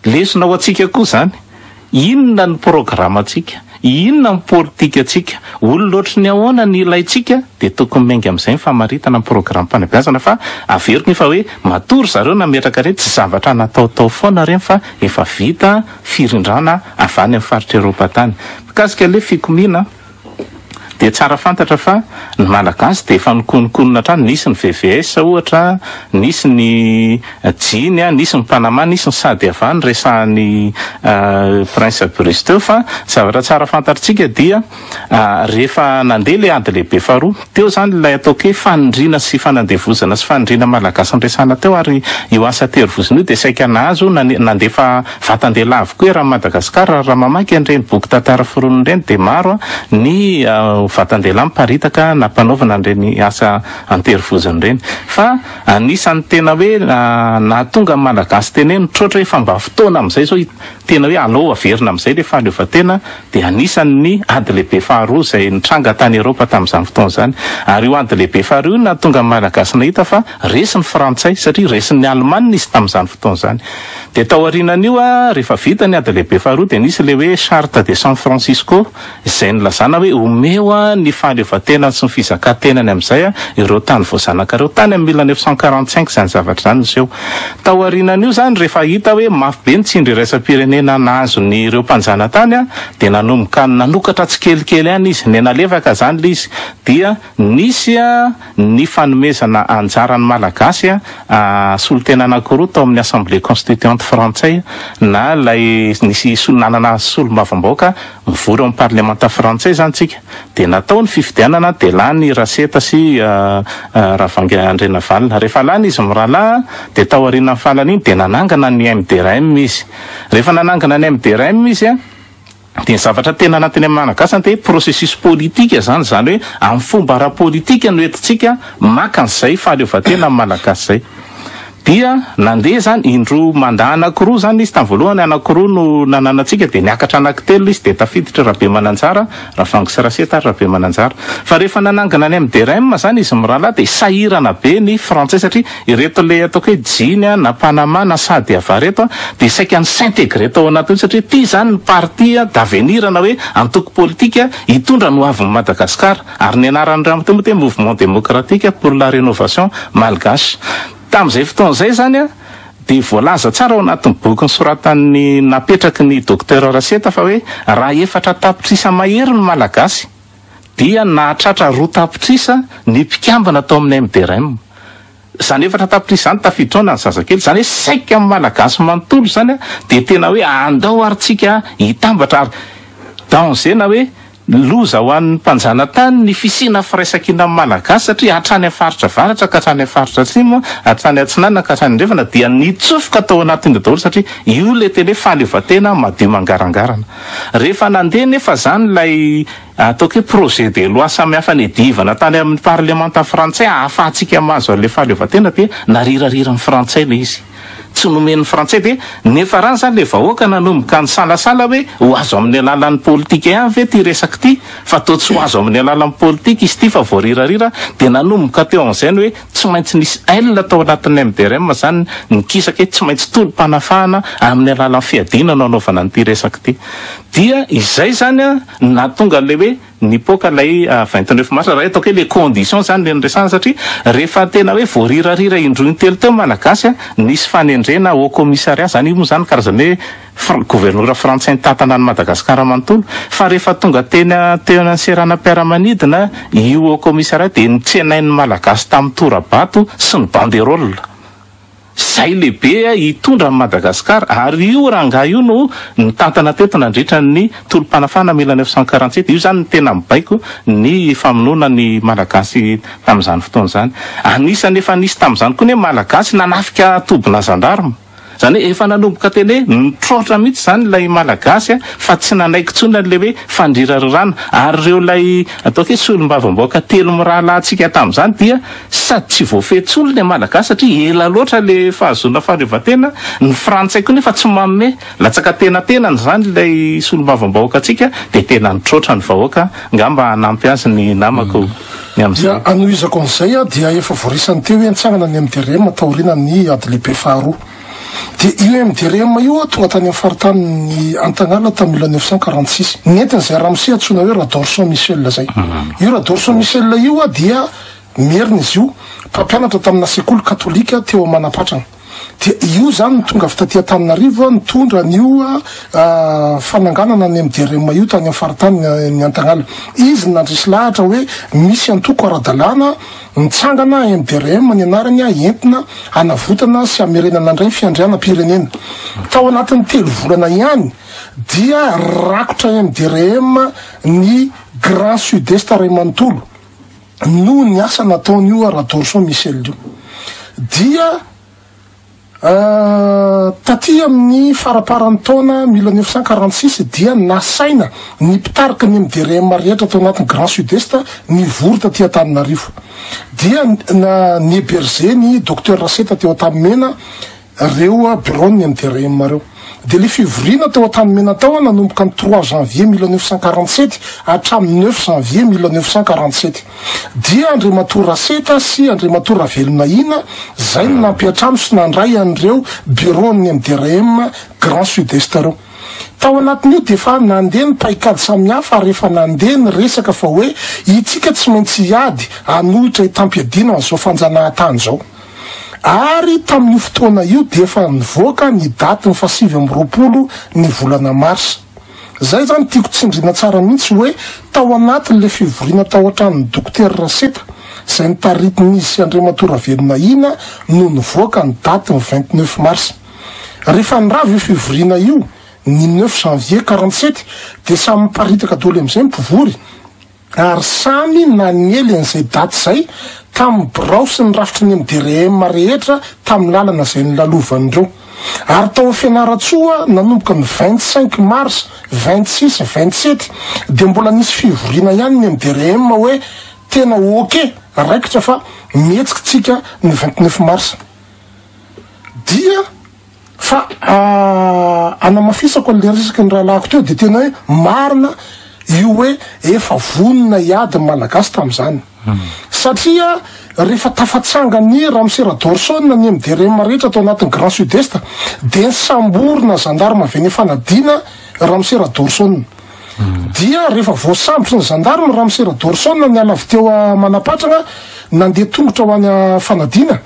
lesona ho antsika koa izany. Inona ny programantsika? Inona ny politikantsika? Olona ohatry ny ahoana ny ilaintsika? Dia tokony miainga amin'izay ny famaritana ny programam-panabeazana fa averiko nefa hoe matoa ry zareo nametraka ireny tsy zavatra nataotao foana ireny fa efa vita firindrana avy any amin'ny faritra Eropa tany. Mikasika ilay fikomiana. Dia tsara fantatra fa ny Malagasy dia efa nikononkonona hatrany, nisy ny VVS ohatra, nisy ny Jiny, nisy ny Panama, nisy ny Sadiava noresahan'i Prince Bruce teo fa ny zavatra tsara fantatritsika dia rehefa nandeha ilay ady lehibe faharoa, teo izany ilay ataoko hoe fanindriana sy fanandevozana sy fanindriana Malagasy noresahana teo ary io asa terivozona io dia saika nahazo nandefa Vatan-dehilahy avokoa eran'i Madagasikara ary raha mamaky an'ireny boky tantara foronina ireny dia maro ny vatan-dehilahy miparitaka nampanaovina an'ireny asa an-terivozona ireny. Fa anisan'ny tena hoe nahatonga ny Malagasy tena hoe nitroatra hoe efa mba fotoana amin'izay izao tena hoe alao averina amin'izay ilay fahaleovantena dia anisan'ny ady lehibe faharoa izay nitranga tany Eropa tamin'izany fotoana izany. Ary io ady lehibe faharoa io no nahatonga ny Malagasy nahita fa resy ny Frantsay satria resin'ny Alemana izy tamin'izany fotoana izany. Dia tao aorianan'io, rehefa vita ny ady lehibe faharoa dia nisy ilay hoe Charte de San Francisco izay nilazana hoe omeo ny fahaleovantenany sy ny fizakan-tenany amin'izay ireo tany voazanaka ireo. Tany amin'ny 1945 izany zavatra izany niseho. Tao aorianan'io izany rehefa hita hoe mafy be ny tsindry iraisam-pirenena nahazo ny ireo mpanjanatany dia nanomboka nanokatra tsikelikely ihany izy. Niha-nalefaka izany ilay izy dia nisy ny fanomezana anjara ny Malagasy solontena anankiroa tao amin'ny Assemblée constituante frantsay na ilay nisy nanana solombavambahoaka mivory ao amin'ny parlemanta frantsay izany tsika dia natao ny fifidianana dia lany Raseta sy Ravangy Andrianavalona. Rehefa lany izy mirahalahy dia tao aorianan'ny fahalaniany dia nanangana ny MDRM izy. Rehefa nanangana ny MDRM izy Dia ny zavatra tena anatiny amin'ny Malagasy zany dia hoe processus politique zany, izany hoe amin'ny fomba ara-politika no entintsika maka an'izay fahaleovantena amin'ny Malagasy izay. Dia nandeha zany indroa mandat anankiroa zany izy, tamin'ny voalohany anankiroa no nananantsika dia niakatra anankitelo izy dia tafiditra Rabemananjara, Ravangy sy Raseta ary Rabemananjara. Fa rehefa nanangana ny MDRM zany izy mirahalahy dia sahirana be ny frantsay satria Ireto le ataoko hoe Jiny na Panama na Sadiava reto dia saika ni-s'integrer tao anatin'io satria ity izany ny parti d'avenir na hoe antoko politika hitondra ny hoavin'i Madagasikara ary ny anaran'ireo amin'ity moa dia Mouvement Démocratique pour la Rénovation Malgache. Tamin'izay fotoana izay izany dia voalaza tsara ao anatin'ny boky nosoratan'ny napetraky ny Docteur Raseta fa hoe raha 4 tapitrisa mahery ny Malagasy dia nahatratra 2 tapitrisa ny mpikambana tao amin'ny MDRM. Izany 4 tapitrisa izany tafiditra ao na ny zazakely, izany hoe saika ny Malagasy manontolo izany dia tena hoe andao ary tsika hitambatra ary danger na hoe loza ho an'ny mpanjanatany ny fisiana firaisankinan'ny Malagasy satria hatrany amin'ny faritra avaratra ka hatrany amin'ny faritra atsimo, hatrany atsinanana ka hatrany andrefana dia nitsofoka tao anatin'io daholo satria io ilay tena hoe fahaleovantena madio mangarangarana. Rehefa nandeha nefa izany ilay ataoko hoe projet de loi samihafa niadivana tany amin'ny parlemanta frantsay ahafahantsika mahazo an'ilay fahaleovantena dia narirariran'ny frantsay ilay izy. Tsy nomen'ny frantsay dia niafarany izany ilay vahoaka nanomboka nisalasala hoe ho azo amin'ny alalan'ny politika ihany ve ity resaka ity fa toa tsy ho azo amin'ny alalan'ny politika izy ity fa voarirarira dia nanomboka teo amin'izay ny hoe tsy maintsy nisy aile tao anatin'ny MDRM izany nikisaka hoe tsy maintsy tolom-panafahana amin'ny alalan'ny fiadiana no anaovana an'ity resaka ity. Dia izay izany no nahatonga an'ilay hoe nipoaka ilay 29 mars, raha ataoko hoe ilay condition izany ilay niresahana satria rehefa tena hoe voarirarira indroa intelo teo ny Malagasy, nisy fanendrena haut commissariat, izany io moa izany karazana hoe governora frantsay nitantana an'i Madagasikara manontolo, fa rehefa tonga teny teo amin'ny seranam-piaramanidina io haut commissariat dia notsenain'ny Malagasy tamin'ny tora-bato sy ny banderole. Izay lehibe hitondra an'i Madagasikara, ary io rangahy io no nitantana teto nandritra ny tolom-panafahana 1947, io izany no tena mibaiko ny famonoana ny Malagasy tamin'izany fotoana izany. Anisan'ny efa nisy tamin'izany koa ny hoe Malagasy nanafika tobina zandarma. Izany hoe efa nanomboka tena hoe nitroatra mihitsy izany ilay Malagasy fa tsy nanaiky intsony an'ilay hoe fandrirarirana. Ary ireo ilay ataoko hoe solombavambahoaka telo mirahalahintsika tamin'izany dia sady tsy voafehy intsony ilay Malagasy satria ela loatra ilay fahazoana fahaleovantena, ny Frantsay koa nefa tsy manome latsaka tenatenany izany ilay solombavambahoakantsika dia tena nitroatra ny vahoaka, angamba hanampy azy ny namako ny amin'izay. Dia hanohizako an'izay aho dia efa voaresany teo hoe nitsangana ny MDRM taorianan'ny ady lehibe faharoa. Dia io MDRM io tonga tany amin'ny faritanin'i Antagnala tamin'ny 1946. Nentin'izay ramose antsoina hoe Radorson Michel izay. Io Radorson Michel io dia Merina izy io, mpampianatra tamina sekoly katolika teo Manampatrana. Dia io izany no tonga avy taty Antananarivo nitondra an'io fananganana ny MDRM io tany amin'ny faritanin'i Antagnala. Izy no nandresy lahatra hoe misy antoko ara-dalàna mitsangana, MDRM ny anarany, entina hanavotana sy hamerenana indray ny fiandrianam-pirenena. Tao anatin'ny telo volana ihany dia rakotra MDRM ny Grand Sud-Est iray manontolo. Noho ny asa nataon'io Radorson Michel io dia taty amin'ny faraparan'ny taona 1946 dia nasaina ny mpitarika ny MDRM rehetra tao anatin'ny Grand Sud-Est nivory taty Antananarivo. Dia ni-héberger ny Docteur Raseta teo Antanimena reo biraon'ny MDRM reo. Dia le fivoriana tao Antanimena tao nanomboka ny trois janvier 1947 hatramin'ny neuf janvier 1947. Dia Andriamatoa Raseta sy Andriamatoa Ravelonahina zay no nampiantrano sy nandray an'ireo biraon'ny MDRM Grand Sud Est reo. Tao anatin'io dia efa nandeha ny paikady samihafa ary efa nandeha ny resaka fa hoe itsika tsy maintsy hiady hanohitra hitam-piadiana an'izao fanjanahantany izao. Ary tamin'io fotoana io dia efa nivoaka ny datin'ny faha-29 ny volana marsa. Izay izany tiako tsindriana tsara mihitsy hoe tao anatin'ilay fivoriana tao an-tranon'ny Dokotera Raseta izay notaritin'izy sy Andriamatoa Ravelonahina no nivoaka ny datin'ny 29 mars. Rehefa nirava io fivoriana io ny neuf janvier 47 dia samy niparitaka daholo amin'izay ny mpivory, ary samy nanely an'izay daty izay tamin'ny birao sy ny rafitry ny MDRM rehetra tamin'ny lalana izay nolalovan'ireo. Ary tao Fianarantsoa nanomboka ny 25 mars, 26, 27 dia mbola nisy fivoriana ihany ny MDRM hoe tena ok, raikitra fa mihetsika tsika ny 29 mars. Dia. Fa hanamafisako an'ilay resaky ny rahalahiko teo dia tena hoe marina io hoe efa vonona hiady ny Malagasy tamin'izany. Satria rehefa tafatsangan'ny Ramose Radorson ny MDRM rehetra tao anatin'ny Grand Sud Est dia nisamborina zandarma avy any Fanadina Ramose Radorson. Dia rehefa voasambotry ny zandarma Ramose Radorson niala avy teo Manapatrana nandeha tongotra ho any Fanadina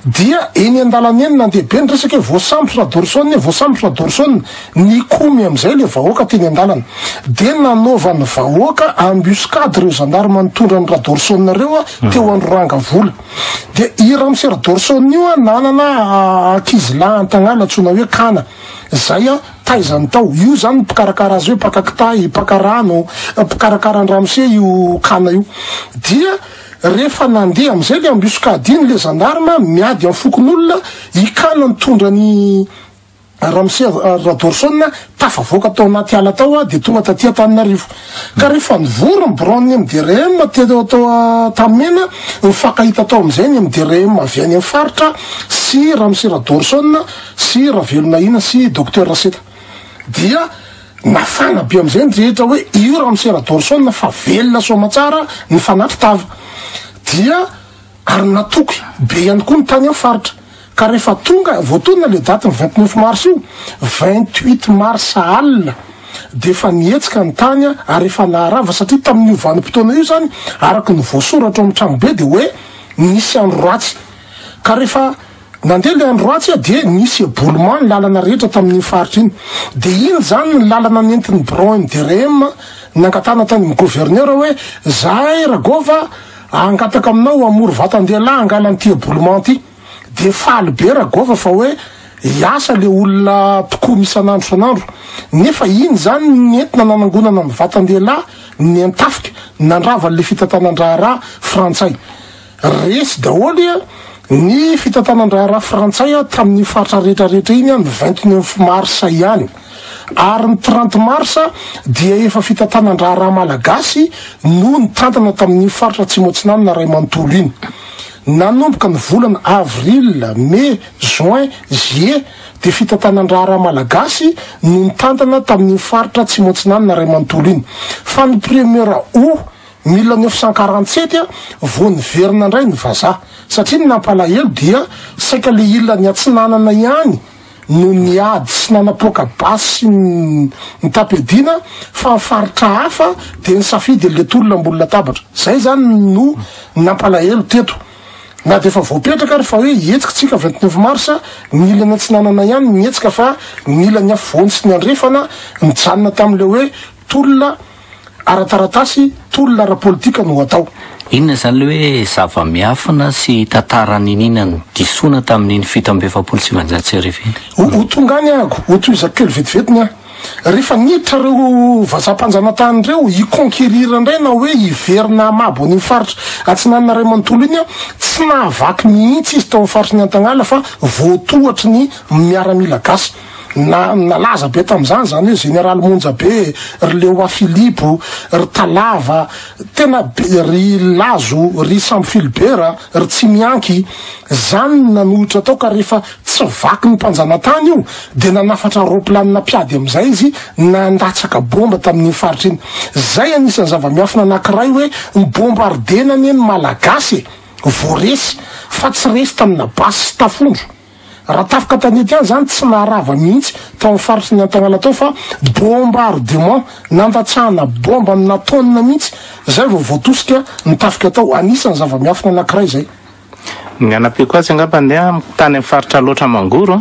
Dia eny an-dalana eny nandeha be ny resaka hoe voasambotra Radorson e, voasambotra Radorson. Nikomy amin'izay ilay vahoaka teny an-dalana. Dia nanaovan'ny vahoaka embuscade ireo zandarma nitondra an'i Radorson ireo teo Androrangavola. Dia i Ramose Radorson io nanana ankizilahy an-tagnana antsoina hoe Kana, izay taizany tao. Io izany no mpikarakara azy hoe mpaka kitay, mpaka rano, mpikarakara an-dRamose io Kana io. Dia. Rehefa nandeha amin'izay le embuscade iny le gendarme miady amin'ny fokonolona, i Kana nitondra an'i Ramose Radorson tafavoaka tao anaty ala tao dia tonga taty Antananarivo. Ka rehefa nivory ny biraon'ny MDRM teo tao Antanimena, nifankahita tao amin'izay ny MDRM avy any amin'ny faritra sy Ramose Radorson sy Ravelonahina sy Docteur Raseta. Dia Nafana be amin'izay ny rehetra hoe io ramose Radorson fa velona soamatsara ny fanatri-tava. Dia ary natoky be ihany koa ny tany amin'ny faritra. Ka rehefa tonga, voatonona ilay daty ny 29 mars io, 28 mars alina dia efa nihetsika ny tany ary efa naharava satria tamin'io vanim-potoana io izany araka ny voasoratra ao amin'ny tranobe dia hoe nisy andro ratsy. Ka rehefa Nandeha ilay andro ratsy aho dia nisy éboulement ny lalana rehetra tamin'iny faritra iny. Dia iny izany ny lalana nentin'ny birao MDRM nangatahana tany amin'ny gouverneur hoe zahay Ragôva hangataka aminao hamory vatan-dehilahy hangala an'ity éboulement ity. Dia faly be Ragôva fa hoe hiasa ilay olona mpikomy isan'andro isan'andro. Nefa iny izany no nentina nanangonana ny vatan-dehilahy niantafika nandrava an'ilay fitantanan-draharaha frantsay. Resy daholo Ny fitantanan-draharaha frantsay tamin'iny faritra rehetra rehetra iny ny 29 mars ihany. Ary ny 30 mars dia efa fitantanan-draharaha malagasy no nitantana tamin'iny faritra Atsimo Atsinanana iray manontolo iny. Nanomboka ny volana avril, mai, juin, juillet dia fitantanan-draharaha malagasy no nitantana tamin'iny faritra Atsimo Atsinanana iray manontolo iny. Fa ny premier aout 1947 vao niverina indray ny vazaha. Satria ny nampalahelo dia saika le ilany atsinanana ihany no niady sy nanapoaka basy sy nitam-piadiana fa ny faritra hafa dia nisafidy an'le tolona ambony latabatra. Zay zany no nampalahelo teto. Na dia efa voapetraka ary fa hoe hihetsika tsika 29 mars, ny ilany atsinanana ihany no nihetsika fa ny ilany afovoany sy ny andrefana nijanona tamin'le hoe tolona ara-taratasy, tolona ara-politika no atao. Inona izany ilay hoe zava-miafina sy tantara niniana nodisoana tamin'iny 1947 iny? Ho tonga any aho, ho tohizako kely vetivety ny ahy. Rehefa niditra ireo vazaha mpanjanatany ireo hi-conquérir indray na hoe hiverina hamabo an'iny faritra Atsinanana iray manontolo iny, tsy nahavaky mihitsy izy tao amin'ny faritry ny Antagnala fa voatohatry ny miaramila gasy. Na nalaza be tamin'izany izany hoe Jeneraly Monja be, ry Lewa Filipo, ry Talava, tena be, ry Lazo, ry Sambo Filibera, ry Tsimianky. Izany no nanohitra tao ka rehefa tsy vaky ny mpanjanatany io dia nanafatra roaplanina mpiady amin'izay izy nandatsaka bomba tamin'iny faritra iny. Izay anisan'ny zava-miafina anankiray hoe ni-bombardena anie ny Malagasy e! Vao resy fa tsy resy tamina basy sy tafondro. Raha tafika tanety ihany izany tsy naharava mihitsy tao amin'ny faritry ny Antagnala tao fa bombardement, nandatsahana bomba amina tonne mihitsy izay vao voatosika ny tafika tao. Anisan'ny zava-miafina anankiray izay. Ny hanampiako azy angamba ny ahy, tany amin'ny faritra Alaotra Mangoro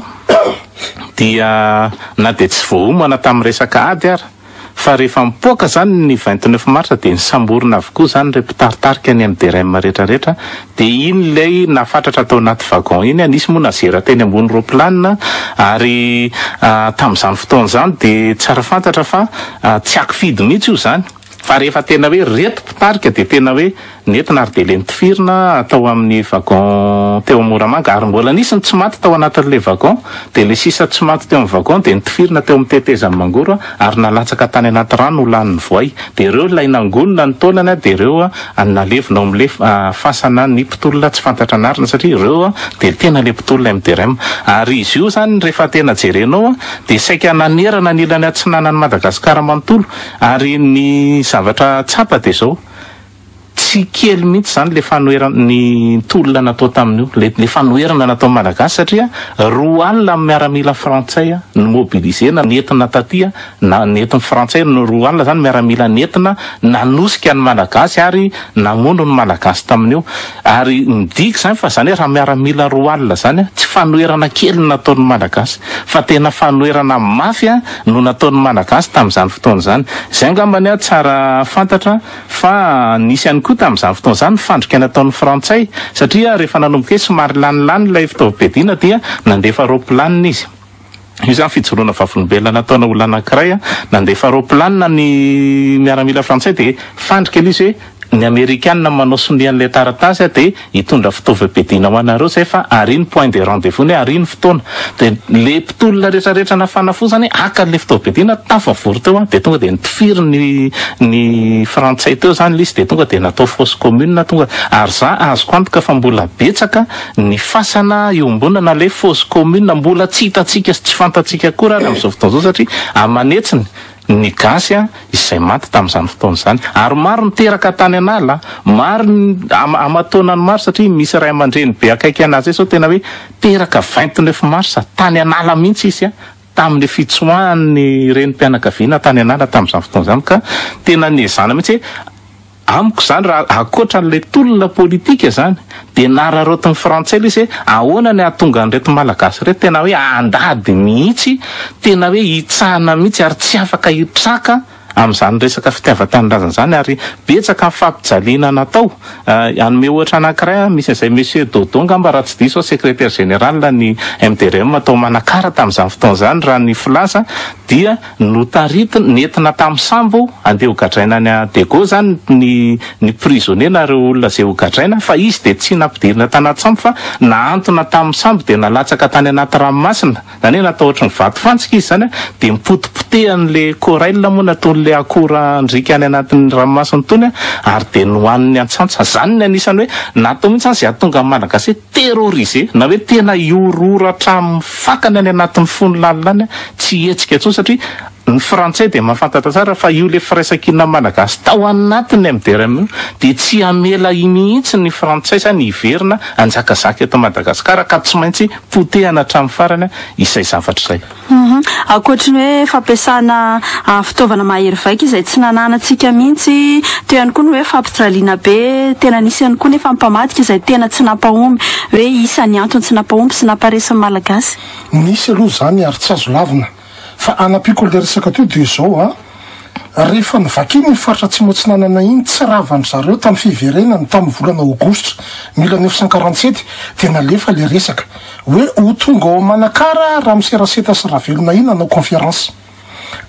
dia na dia tsy voaomana tamin'ny resaka ady ara, Fa rehefa mipoaka zany ny 29 mars dia nisamborina avokoa zany ireo mpitaritarika ny MDRM rehetra rehetra dia iny ilay nafatratra tao anaty wagon iny, nisy moa nazera teny ambony roplanina ary tamin'izany fotoana izany dia tsara fantatra fa tsy akifidy mihitsy io zany fa rehefa tena hoe reto mpitarika dia tena hoe Nentina ary dia ilay notifirina tao amin'ny wagon teo Moramanga ary mbola nisy ny tsy maty tao anatin'ilay wagon dia ilay sisa tsy maty teo amin'ny wagon dia notifirina teo amin'ny tetezan'i Mangoro ary nalatsaka tany anaty rano ho lanin'ny voay dia ireo ilay nangonina ny taolany dia ireo nalevina ao amin'ilay fasana ny mpitolona tsy fantatra anarana satria ireo dia tena ilay mpitolona MDRM ary izy io izany rehefa tena jerenao dia saika nanerana ny ilany atsinanan'i Madagasikara manontolo ary ny zavatra tsapa dia izao. Tsy kely mihitsy izany ilay fanoherana, ny tolona natao tamin'io, ilay ilay fanoherana nataon'ny Malagasy satria 20 amin'ny miaramila frantsay no mobiliser-na nentina taty, na nentin'ny frantsay no 20 izany miaramila nentina nanosika ny Malagasy ary namono ny Malagasy tamin'io. Ary midika izany fa izany hoe raha miaramila 20 izany, tsy fanoherana kely no nataon'ny Malagasy fa tena fanoherana mafy no nataon'ny Malagasy tamin'izany fotoana izany. Izay angambany tsara fantatra. Fa nisy ihany koa tamin'izany fotoana izany ny fandrika nataon'ny frantsay satria rehefa nanomboka hoe somary lanilany ilay fitaovam-piadiana dia nandefa roaplanina izy. Io izany fijoroana vavolombelona nataona olona anankiray, nandefa roaplanina ny miaramila frantsay dia fandrika ilay izy hoe ny amerikana manao sonia an'ilay taratasy dia Hitondra fitaovam-piadiana ho anareo zay fa ary ny point de rendez-vous ny ary ny fotoana. De le mpitolona rehetra rehetra nafana fo zany haka an'le fitaovam-piadiana tafavory teo an, de tonga de nitifiry ny ny frantsay teo zany le izy de tonga de natao fosse commune tonga ary za azoko antoka fa mbola betsaka ny fasana iombonana le fosse commune mbola tsy hitantsika sy tsy fantatsika akory ary amin'izao fotoana izao satria aman'hetsiny ny gasy an izay maty tamin'izany fotoana izany ary maro ny teraka tany an'ala, maro ny aman-taonany maro satria misy ray aman-dreny be akaiky an'azy zay zao tena hoe teraka 29 mars tany an'ala mihitsy izy an, tamin'ny fitsoahan'ny renim-pianakaviana tany an'ala tamin'izany fotoana izany ka tena niezahana mihitsy hoe Amiko izany raha ankoatra an'ilay tolona politika izany dia nararaotin'ny frantsay ilay izy hoe ahoana ny hahatonga an'ireto malagasy ireto tena hoe handady mihitsy, tena hoe hitsahana mihitsy ary tsy afaka hitraka. amin'izany resaka fitiavan-tanindrazana izany ary betsaka ny fampijaliana natao. Hanome ohatra anankiray aho, misy an'izay Monsieur Dodo angamba raha tsy diso aho, secrétaire général ny MDRM tao Manakara tamin'izany fotoana izany, raha ny filaza dia notaritina, nentina tamin'ny sambo handeha ho gadraina any Diego izany ny ny prisonnier na ireo olona izay ho gadraina fa izy dia tsy nampidirina tanaty sambo fa nahantona tamin'ny sambo dia nalatsaka tany anaty ranomasina. Zany hoe natao ohatry ny vatofantsika izy zany an, dia nipotipotehan'le corail moa nataon'le akora andriaka any anatin'ny ranomasina itony an, ary dia nohanin'ny antsantsa. Zany ny anisany hoe natao mihitsy zany izay hahatonga ny Malagasy hoe terrorisé na hoe tena hihorohoro hatramin'ny fakany any anatin'ny fony lalina any an, tsy hihetsika intsony satria ny frantsay dia mahafantatra tsara fa io le firaisankina malagasy tao anatin'ny MDRM io dia tsy hamela mihitsy ny frantsay zany hiverina hanjakazaka eto Madagasikara ka tsy maintsy potehana hatramin'ny farany izay zavatra izay. Ankoatry ny hoe fampiasana fitaovana mahery vaika izay tsy nananantsika mihitsy, teo ihany koa ny hoe fampijaliana be, tena nisy ihany koa nefa ny mpamadika izay tena tsy nampahomby, hoe isan'ny antony tsy nampahomby sy namparesy ny Malagasy. Nisy aloha izany ary tsy azo lavina. Fa hanampiako an'ilay resaka teo dia izao an, rehefa novakiana iny faritra Atsimo Atsinanana iny, tsy ravan-dry zareo tamin'ny fiverenany tamin'ny volana aogositra 1947 dia nalefa ilay resaka hoe ho tonga ao Manakara Ramose Raseta sy Ravelonahina hanao conférence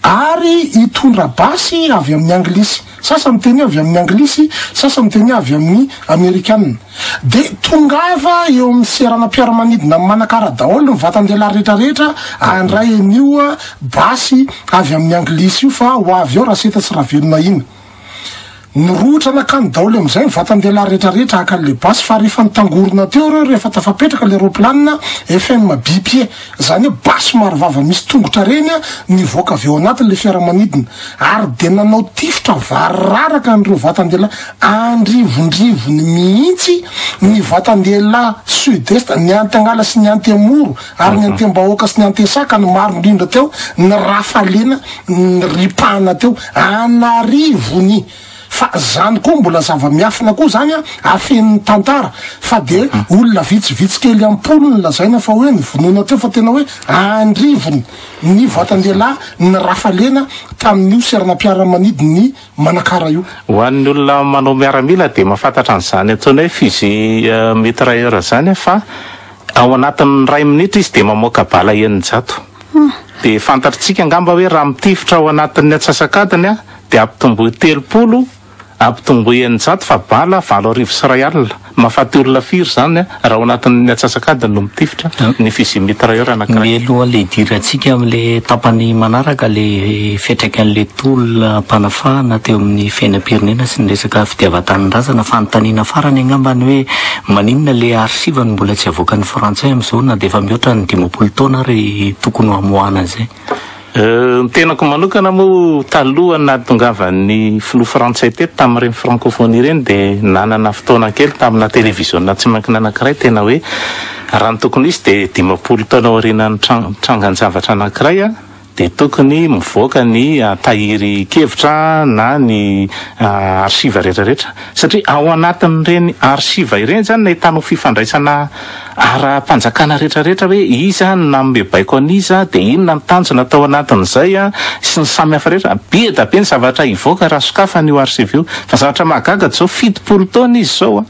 ary hitondra basy avy amin'ny anglisy, sasany miteny hoe avy amin'ny anglisy, sasany miteny hoe avy amin'ny amerikana. Dia tongava eo amin'ny seranam-piaramanidina amin'i Manakara daholo ny vatan-dehilahy rehetra rehetra handray an'io basy avy amin'ny anglisy io fa ho avy ao Raseta sy Ravelona iny. Nirohotra nankany daholo amin'izay ny vatan-dehilahy rehetra rehetra haka an'ilay basy fa rehefa nitangorona teo ireo rehefa tafapetraka ilay roaplanina FM bipied izany hoe basy marovava misy tongotra ireny nivoaka avy ao anatin'ilay fiaramanidina ary dia nanao tifitra variraraka an'ireo vatan-dehilahy andrivondrivony mihitsy ny vatan-dehilahy sud-est, ny Antagnala sy ny Antemoro ary ny Antembahoaka sy ny Antesaka no maro indrindra teo, ny rafalena niripahana teo an'arivony. Fa zany koa mbola zava-miafina koa zany an, afenin'ny tantara fa de olona vitsivitsy kely am-polony lazaina fa hoe novonoina teo fa tena hoe andrivony ny vatan-dehilahy nirafalena tamin'io seranam-piaramanidin'i Manakara io. Ho an'ny olona manao miaramila dia mahafantatra an'izany antsoina hoe fusil mitrailleur izany fa ao anatin'ny iray minitra izy dia mamoaka bala 600. Dia fantatritsika angamba hoe raha mitifitra ao anatin'ny antsasak'adiny dia ampitomboy 30, ampitomboy 600 fa bala 2008. Mahafaty olona firy izany raha ao anatin'ny antsasak'adiny no mitifitra ny fusil mitrailleur anankiray? Mialohan'ilay hidirantsika amin'ilay tapany manaraka, ilay fiantraikan'ilay tolona am-panafahana teo amin'ny fiainam-pirenena sy ny resaka fitiavan-tanindrazana, fanontaniana farany angamba ny hoe maninona ilay archive no mbola tsy avoakan'ny frantsay amin'izao na dia efa mihoatra ny 50 taona ary tokony ho hamoahana an'izay? Ny tenako manokana moa talohan'ny nahatongavan'ny filoha frantsay teto tamin'ireny francophonie ireny dia nanana fotoana kely tamina televiziona tsy miankina anankiray tena hoe raha ny tokony ho izy dia 50 taona aorianan'ny trangan-javatra anankiray dia tokony mivoaka ny tahirin-kevitra na ny archive rehetra rehetra satria ao anatin'ireny archive ireny izany no ahitanao fifandraisana ara-panjakana rehetra rehetra hoe iza no nanome baiko an'iza dia inona ny tanjona tao anatin'izay sy ny samy hafa rehetra. Be da be ny zavatra hivoaka raha sokafana io archive io. Fa zavatra mahagaga dia izao, 70 taona izy izao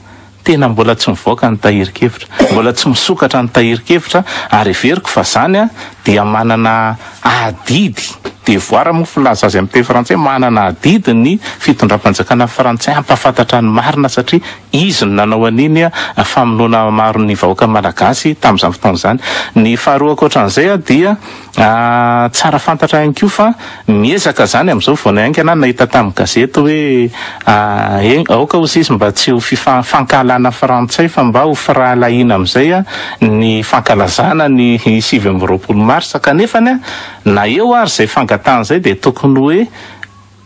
tena mbola tsy mivoaka ny tahirin-kevitra. Mbola tsy misokatra ny tahirin-kevitra ary heveriko fa izany dia manana adidy, devoir moa filaza azy amin'ny teny frantsay, manana adidy ny fitondram-panjakana frantsay hampahafantatra ny marina satria Izy no nanao an'iny famonoana maro ny vahoaka malagasy tamin'izany fotoana izany. Ny faharoa ankoatran'izay dia tsara fantatra ihany koa fa miezaka izany amin'izao vao haingana aho nahita tamin'ny gazety hoe aoka hozy izy mba tsy ho fankahalana frantsay fa mba ho firahalahiana amin'izay ny fankalazana ny 29 marsa kanefany na eo ary izay fangatahana izay dia tokony hoe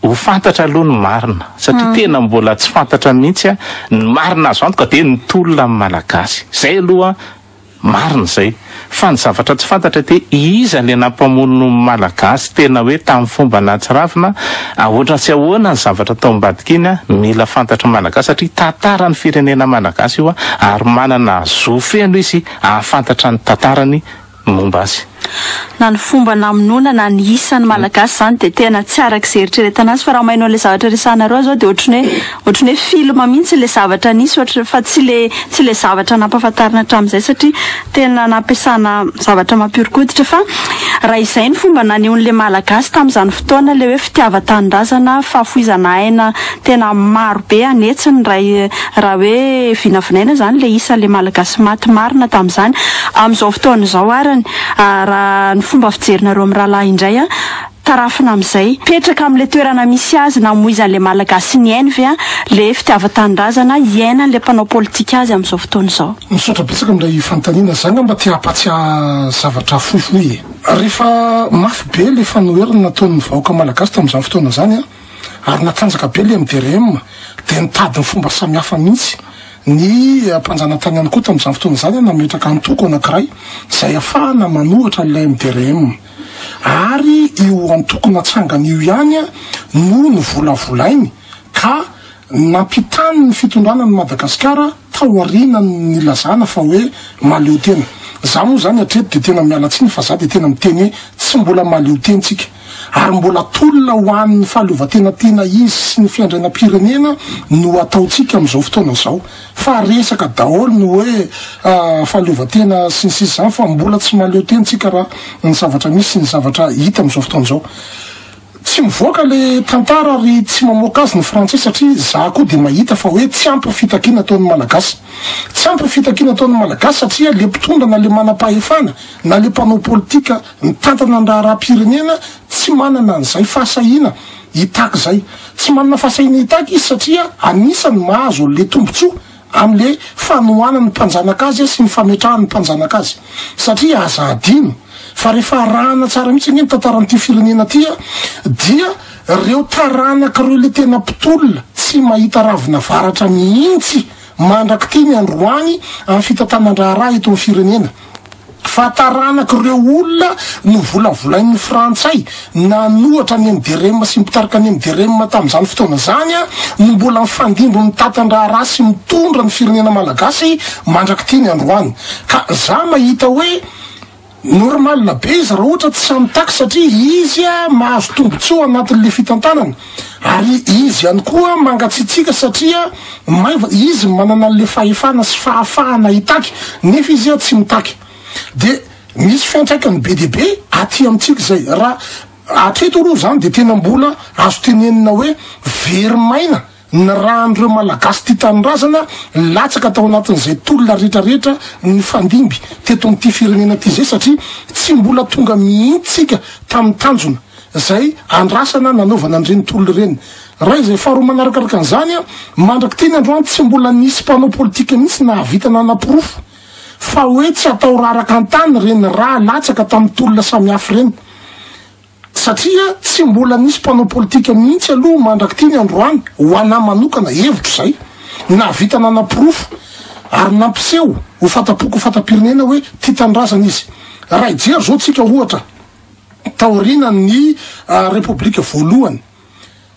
Ho fantatra aloha ny marina satria tena mbola tsy fantatra mihitsy ny marina azo antoka dia ny tolona amin'ny Malagasy. Izay aloha marina izay. Fa ny zavatra tsy fantatra dia iza ilay nampamono ny Malagasy tena hoe tamin'ny fomba nahatsiravina, ahoana sy ahoana ny zavatra tao ambadika iny, mila fantatry ny Malagasy satria tantaran'ny firenena Malagasy io ary manana zo feno izy hahafantatra ny tantarany momba azy. Na ny fomba namonoana na ny isan'ny Malagasy izany dia tena tsy araka izay eritreretana azy fa raha maheno an'ilay zavatra resahanareo aho izao dia ohatran'ny hoe ohatran'ny hoe film mihitsy ilay zavatra nisy ohatry fa tsy ilay tsy ilay zavatra nampahafantarina hatramin'izay satria tena nampiasana zavatra mampihoron-koditra fa raha izay ny fomba nanehoan'ilay Malagasy tamin'izany fotoana ilay hoe fitiavan-tanindrazana fahafoizana aina tena maro be an'hetsiny raha raha hoe vinavinaina izany ilay isan'ilay Malagasy maty marina tamin'izany. Amin'izao fotoana izao arany, raha ny fomba fijerinareo amin'ny rahalahy indray, tarafina amin'izay, mipetraka amin'ilay toerana misy azy namoizan'ilay Malagasy ny ainy ve ilay fitiavan-tanindrazana iainan'ilay mpanao politika azy amin'izao fotoana izao? Misaotra betsaka amin'ilay fanontaniana. Za angamba te hampatsiahy zavatra fohifohy e. Rehefa mafy be ilay fanoherana nataon'ny vahoaka malagasy tamin'izany fotoana izany an, ary natanjaka be le MDRM dia nitady ny fomba samihafa mihitsy ny mpanjanatany ihany koa tamin'izany fotoana izany nametraka antoko anankiray izay afahana manohatra an'ilay MDRM ary io antoko natsangany io ihany no novolavolainy ka nampitany ny fitondrana an'i Madagasikara taorian'ny nilazana fa hoe mahaleo tena. Za moa izany hatreto dia tena miala tsiny fa za dia tena miteny hoe tsy mbola mahaleo tena tsika. Ary mbola tolona ho an'ny fahaleovantena tena izy sy ny fiandrianam-pirenena no ataontsika amin'izao fotoana izao. Fa resaka daholo ny hoe fahaleovantena sy ny sisa izany fa mbola tsy mahaleo tena tsika raha ny zavatra misy sy ny zavatra hita amin'izao fotoana izao. Tsy mivoaka le tantara ary tsy mamoaka azy ny frantsay satria za koa dia mahita fa hoe tsy ampy ny fitakiana ataon'ny malagasy. Tsy ampy ny fitakiana ataon'ny malagasy satria le mpitondra na le manam-pahefana na le mpanao politika mitantana ny raharaham-pirenena tsy manana an'izay fahasahiana hitaky izay. Tsy manana fahasahiana hitaky izy satria anisany mahazo an'le tombotsoa amle fanohanan'ny mpanjanaka azy sy ny fametrahan'ny mpanjanaka azy. Satria aza adino fa rehefa arahana tsara mihitsy ange ny tantaran'ity firenena ity dia reo taranaka reo le tena mpitolona tsy mahita ravina varatra mihitsy mandrak'ity ny androany amin'ny fitantanan-draharaha eto amin'ny firenena. Fa taranak'ireo olona novolavolain'ny frantsay nanohatra ny MDRM sy mpitarika ny MDRM tamin'izany fotoana izany no mbola mifandimby mitantan-draharaha sy mitondra ny firenena malagasy mandrak'ity ny androany. Ka za mahita hoe normal be izy raha ohatra tsy sahy mitaky satria izy mahazo tombotsoa anatin'le fitantanana ary izy ihany koa mangatsiatsiaka satria Maiva, izy manana an'le fahefana sy fahafahana hitaky nefa izy tsy mitaky. De misy fiantraikany be dia be aty amintsika izay. Raha hatreto aloha izany de tena mbola azo tenenina hoe very maina ny ràn'ireo Malagasy tia tanindrazana latsaka tao anatin'izay tolona rehetrarehetra nifandimby teto amin'ity firenena ity izay satria tsy mbola tonga mihitsy tsika tamin'ny tanjona izay andrasana nanaovana an'ireny tolona ireny. Raha izay faharoa manarakaraka an'izany, mandrak'ity ny androany tsy mbola nisy mpanao politika mihitsy nahavita nanaporofo fa hoe tsy atao raraka an-tany ireny rà latsaka tamin'ny tolona samihafa ireny. Satria tsy mbola nisy mpanao politika mihitsy aloha mandrak'ity ny androany, ho anà manokana, hevitro izay, nahavita nanaporofo ary nampiseho ho fanta-poko ho fanta-pirenena hoe tia tanindrazana izy. Raha hijery izao tsika ohatra, taorianan'ny Repoblika voalohany,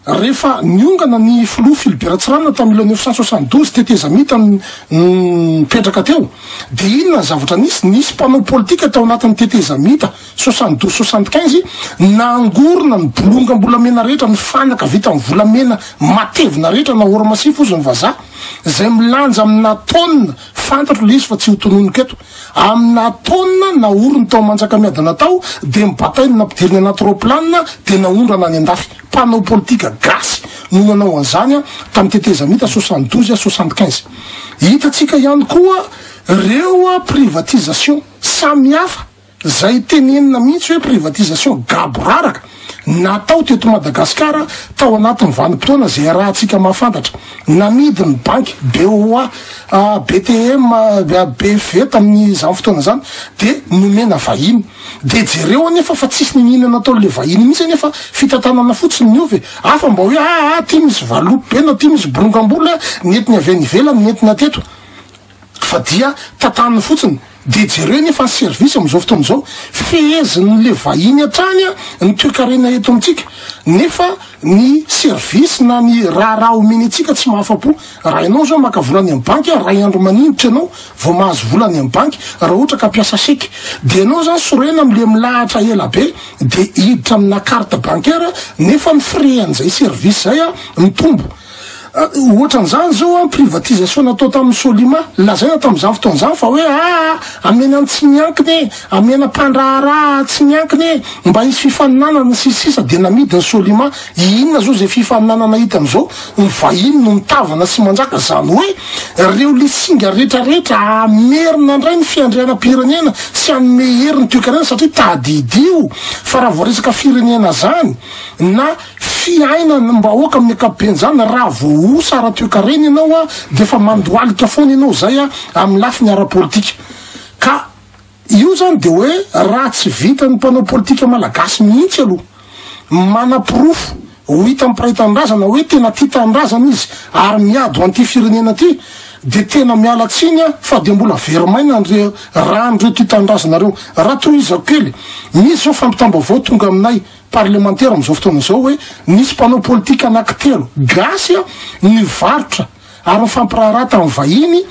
Rehefa niongana ny filoha Philibert Ratsiranana tamin'ny 1972, tetezamita nipetraka teo, dia inona ny zavatra nisy? Nisy mpanao politika tao anatin'ny tetezamita 72, 75 nangorona ny bolongam-bolamena rehetra, ny fanaka vita amin'ny volamena matevina rehetra na or massif hozy ny vazaha, izay milanja amina taonina, fantatro ilay izy fa tsy ho tononiko eto. Amina taonina naoriny tao Manjakamiadana tao dia nibatainy nampidiriny anaty raoplanina dia naondrana any andafy. Mpanao politika gasy no nanao an'izany tamin'ny tetezamita 72 à 75. Hitantsika ihany koa reo privatisation samihafa. Zay tenenina mihitsy hoe privatisation gaboraraka natao teto Madagasikara tao anatin'ny vanim-potoana izay iarahantsika mahafantatra. Namidy ny banky BOA, BTM, BFV tamin'izany fotoana izany dia nomena vahiny. Dia jereo anefa fa tsisy niniana nataon'ilay vahiny mihitsy anefa fitantanana fotsiny ny ovy e. Hafa mba hoe aa aty misy valopy be na aty misy bolongam-bola nentiny avy any ivelany nentina teto. Fa dia tantaniny fotsiny. Dia jereo nefa ny service amin'izao fotoana izao, fehezin'le vahiny hatrany ny toekarena eto amintsika, nefa ny service na ny raharaha omeny antsika tsy mahafa-po. Raha ianao izao maka vola any amin'ny banky, ray andro maninitra ianao vao mahazo vola any amin'ny banky, raha ohatra ka mpiasa chèque. Dia ianao izany sorena amin'le milahatra ela be dia hiditra amina carte bancaire, nefa ny frais an'izay service izay mitombo. Ohatran'izany izao an, privatisation natao tamin'ny Solima, lazaina tamin'izany fotoana izany fa hoe aa amena ny tsy miankina e, amena mpandraharaha tsy miankina e, mba hisy fifaninanana sy ny sisa dia namidy ny Solima, inona izao izay fifaninanana hita amin'izao, ny vahiny no mitavana sy manjaka, izany hoe ireo le singa rehetrarehetra hamerina indray ny fiandrianam-pirenena sy hanome hery ny toekarena satria tadidio fa raha vao resaka firenena izany na Fiainam-bahoaka amin'ny ankapobeny izany, raha vao osa ara-toekarena ianao dia efa mandohalika foana ianao izay amin'ny lafiny ara-politika. Ka io izany dia hoe raha tsy vitan'ny mpanao politika malagasy mihitsy aloha manaporofo ho hitan'ny mpiray tanindrazana hoe tena tia tanindrazana izy ary miady ho an'ity firenena ity dia tena miala tsiny aho fa dia mbola very maina ny ràn'ireo tia tanindrazana ireo. Raha tohizako kely, misy izao fampitam-baovao tonga aminay parlemantera amin'izao fotoana izao hoe nisy mpanao politika anankitelo gasy nivarotra ary nifampiraharaha tamin'ny vahiny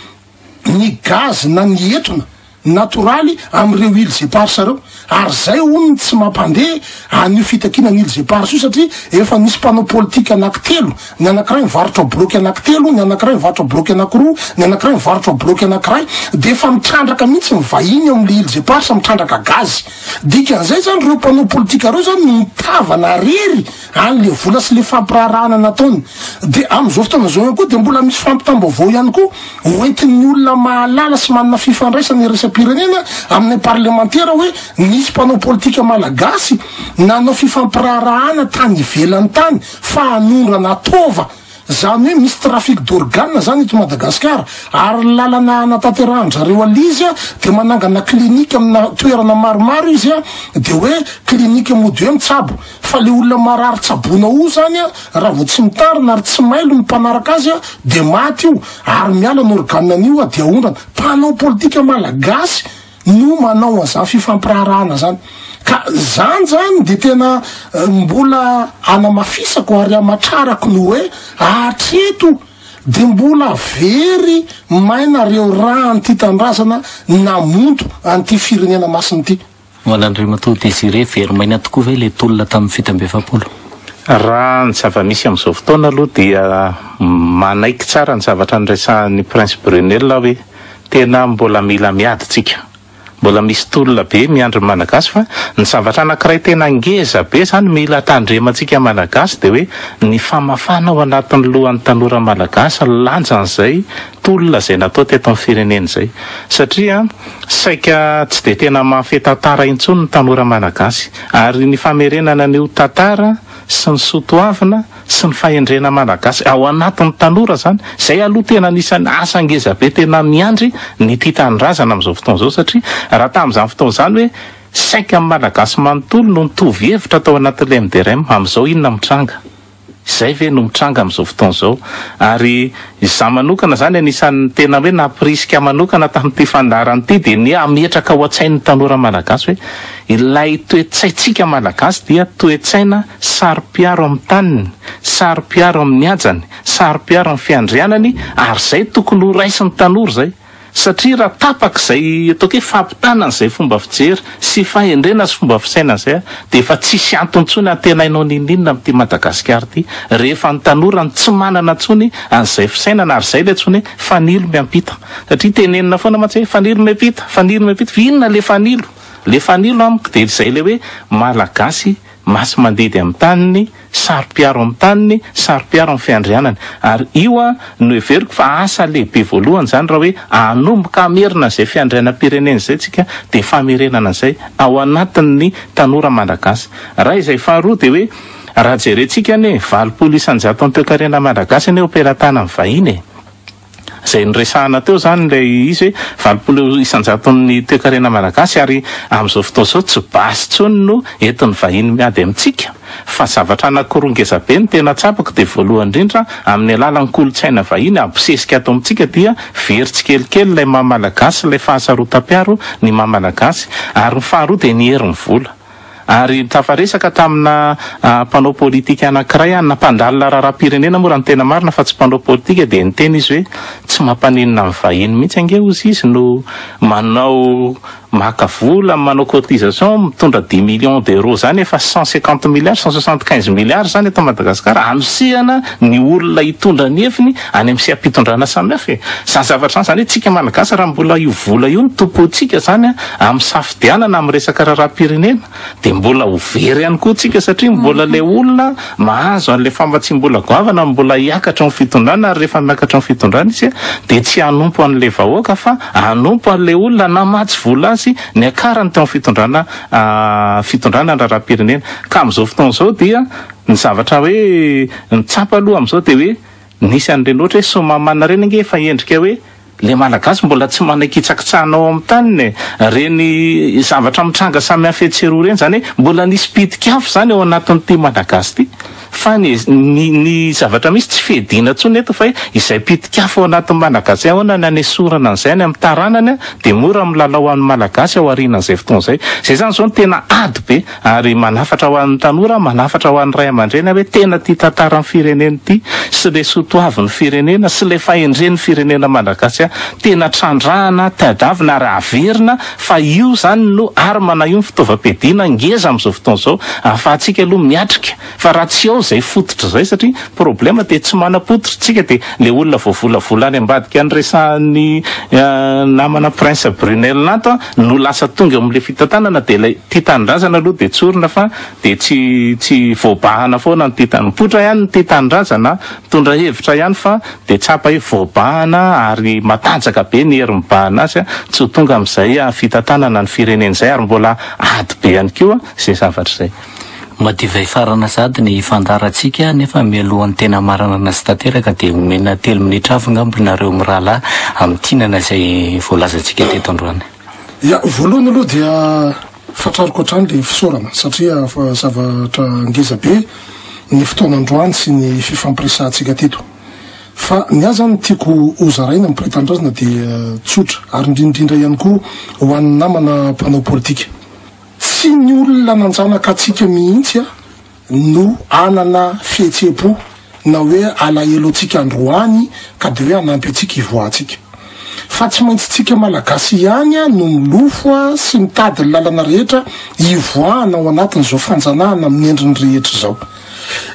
ny gaz na ny etona natoraly amin'ireo îles éparses ireo ary izay hono no tsy mampandeha an'io fitakiana ny îles éparses io satria efa nisy mpanao politika anankitelo, ny anankiray nivarotra bloky anankitelo, ny anankiray nivarotra bloky anankiroa, ny anankiray nivarotra bloky anankiray dia efa mitrandraka mihitsy ny vahiny ao amin'ilay îles éparses mitrandraka gaz. Dikan'izay zany ireo mpanao politika ireo zany no mitavana rery an'le vola sy le fampiraharahana nataony. De amin'izao fotoana izao ihany koa de mbola misy fampitam-baovao ihany koa hoentin'ny olona mahalala sy manana fifandraisana iraisam-pirenena amin'ny parlemantera hoe nisy mpanao politika malagasy nanao fifampiraharahana tany ivelany tany fa hanondrana taova. Zany hoe misy trafic d'organes zany eto Madagascar ary ny lalana hanatanterahan-dry zareo an'ilay izy dia manangana clinique amina toerana maromaro izy dia hoe clinique mody hoe mitsabo fa le olona marary tsaboina ao zany raha vao tsy mitarina ary tsy mailo ny mpanaraka azy dia maty io ary miala ny organe an'io dia aondrana. Mpanao politika malagasy no manao an'izany fifampiraharahana zany ka zany zany de tena mbola anamafisako ary amatrarako ny hoe hatreto de mbola very maina reo raha an'ity tanindrazana namonto an'ity firenena masina ity. Ho an'Andriamatoa Désiré, very maina tokoa ve ilay tolona tamin'ny 47? Raha ny zava-misy amin'izao fotoana aloha dia manaiky tsara ny zavatra niresahan'i Prince Brunel aho hoe Tena mbola mila miady tsika. Mbola misy tolona be miandry ny Malagasy fa ny zavatra anakiray tena ngeza be zany mila tandremantsika Malagasy dia hoe ny famafana ao anatin'ny lohan'ny tanora Malagasy ny lanjan'izay tolona izay natao teto amin'ny firenena izay. Satria saika tsy dia tena mahafehy tantara intsony ny tanora Malagasy ary ny famerenana an'io tantara sy ny soa toavina sy ny fahendrena malagasy ao anatin'ny tanora zany, zay aloha tena anisan'ny asa ngeza be tena miandry ny tia tanindrazana amin'izao fotoana izao satria raha tamin'izany fotoana izany hoe saika ny malagasy manontolo no nitovy hevitra tao anatin'ilay MDRM, amin'izao inona mitranga? Izay ve no mitranga amin'izao fotoana izao? Ary izaho manokana izany anisan'ny tena hoe nampirisika manokana tamin'ity fandaharana ity dia ny hametraka ao an-tsain'ny tanora malagasy hoe ilay toe-tsaintsika malagasy dia toe-tsaina Saro-piaro amin'ny taniny, saro-piaro amin'ny hajany, saro-piaro amin'ny fiandrianany ary izay tokony ho raisin'ny tanora izay. Satria raha tapaka izay ataoko hoe fampitana an'izay fomba fijery sy fahendrena sy fomba fisainana izay dia efa tsisy antony intsony antenainao n'inon'inona amin'ity Madagasikara ity rehefa ny tanora no tsy manana intsony an'izay fisainana ary izay ilay antsoina hoe fanilo miampita. Satria tenenina foana mantsy hoe fanilo miampita, fanilo miampita, fa inona ilay fanilo? Ilay fanilo amiko dia izay ilay hoe Malagasy Masi-mandidy amin'ny taniny, saro-piaro amin'ny taniny, saro-piaro amin'ny fiandrianany. Ary io no heveriko fa asa lehibe voalohany izany raha hoe hanomboka hamerina an'izay fiandrianam-pirenena izay tsika dia famerenana an'izay ao anatin'ny tanora malagasy. Raha izay faharoa dia hoe raha jerentsika anie 80 isan-jaton'ny toekarena malagasy anie eo am-pelatanan'ny vahiny e. Izay noresahana teo izany ilay izy hoe 80 isan-jaton'ny toekarena malagasy ary amin'izao fotoana izao tsy basy intsony no entin'ny vahiny miady amintsika fa zavatra anankiroa ngezabe no tena tsapako dia voalohany indrindra amin'ny alalan'ny kolontsaina vahiny abosesika ato amintsika dia very tsikelikely ilay maha malagasy ilay fahasarotam-piaro ny maha malagasy ary ny faharoa dia ny herin'ny vola. Ary tafaresaka tamina mpanao politika anankiray aho, na mpandalina raharaham-pirenena moa raha ny tena marina fa tsy mpanao politika, dia niteny izy hoe tsy mampaninona ny vahiny mihitsy ange hozy izy no manao maka vola, manao cotisation, mitondra dix millions d'euros izany efa 150 milliards, 175 milliards izany eto Madagasikara hanosehana ny olona hitondra ny heviny any amin'ny seha-pitondrana samihafa e! Izany zavatra izany, izany hoe tsika Malagasy raha mbola io vola io no tompointsika izany amin'ny safidianana amin'ny resaka raharaham-pirenena dia mbola ho very ihany koa tsika satria mbola ilay olona mahazo an'ilay famatsiam-bola goavana mbola hiakatra ao amin'ny fitondrana ary rehefa miakatra ao amin'ny fitondrana izy dia tsy hanompo an'ilay vahoaka fa hanompo an'ilay olona namatsy vola azy niakarany teo amin'ny fitondrana fitondrana ny raharaham-pirenena. Ka amin'izao fotoana izao dia ny zavatra hoe ny tsapa aloha amin'izao dia hoe nisy an'ireny ohatra hoe Soamahamanina ireny ange efa endrika hoe Le Malagasy mbola tsy manaiky hitsakitsahana ao amin'ny taniny e! Reny zavatra mitranga samihafa etsy sy eroa ireny zany hoe mbola nisy pitik'afo zany ao anatin'ity Malagasy ity fa ny ny ny zavatra misy tsy fiadiana intsony eto fa hoe izay pitik'afo ao anatin'ny Malagasy ahoana ny hanesorana an'izay any amin'ny taranany a dia mora milalao amin'ny Malagasy ao aorianan'izay fotoana izay. Izay zany izao no tena ady be. Ary manafatra ho an'ny tanora, manafatra ho an'ny ray aman-dreny aho hoe tena ity tantaran'ny firenena ity sy ilay soatoavin'ny firenena sy ilay fahendren'ny firenena malagasy tena trandrahana, tadavina ary averina fa io izany no arme na io ny fitaovam-piadiana ngeza amin'izao fotoana izao ahafahantsika aloha miatrika fa raha tsy ao izay fototra izay satria problème dia tsy manam-pototra tsika dia ilay olona voavolavola any ambadika any resahan'ny namana Prince Brunel ato no lasa tonga eo amin'ilay fitantanana dia ilay tia tanindrazana aloha dia tsorina fa dia tsy tsy voabahana foana ny tia tanindrazana. Mipoitra ihany ny tia tanindrazana, mitondra hevitra ihany fa dia tsapa hoe voabahana ary matanjaka be ny hery mibahana azy tsy ho tonga amin'izay fitantanana ny firenena izay ary mbola ady be ihany koa izay zavatra izay. Madiva hifarana sahady ny fandaharantsika nefa mialohan'ny tena hamaranana sy tanteraka dia omena telo minitra avy ngamba nareo mirahalahy hamintinana izay voalazantsika teto androany. Ya, voalohany aloha dia fatrariko hatrany le fisaorana satria zavatra ngeza be ny fotoana androany sy ny fifampiresahantsika teto. Fa ny ahy zany tiako ho zaraina amin'ny mpiray tanindrazana dia tsotra ary indrindrindra ihany koa ho an'ny namana mpanao politika. Tsy ny olona nanjanaka antsika mihitsy no hanana fihetseham-po na hoe alahelo antsika androany ka dia hoe hanampy antsika hivoahantsika. Fa tsy maintsy tsika Malagasy ihany no milofo sy mitady ny lalana rehetra hivoahana ao anatin'izao fanjanahana amin'ny endriny rehetra izao.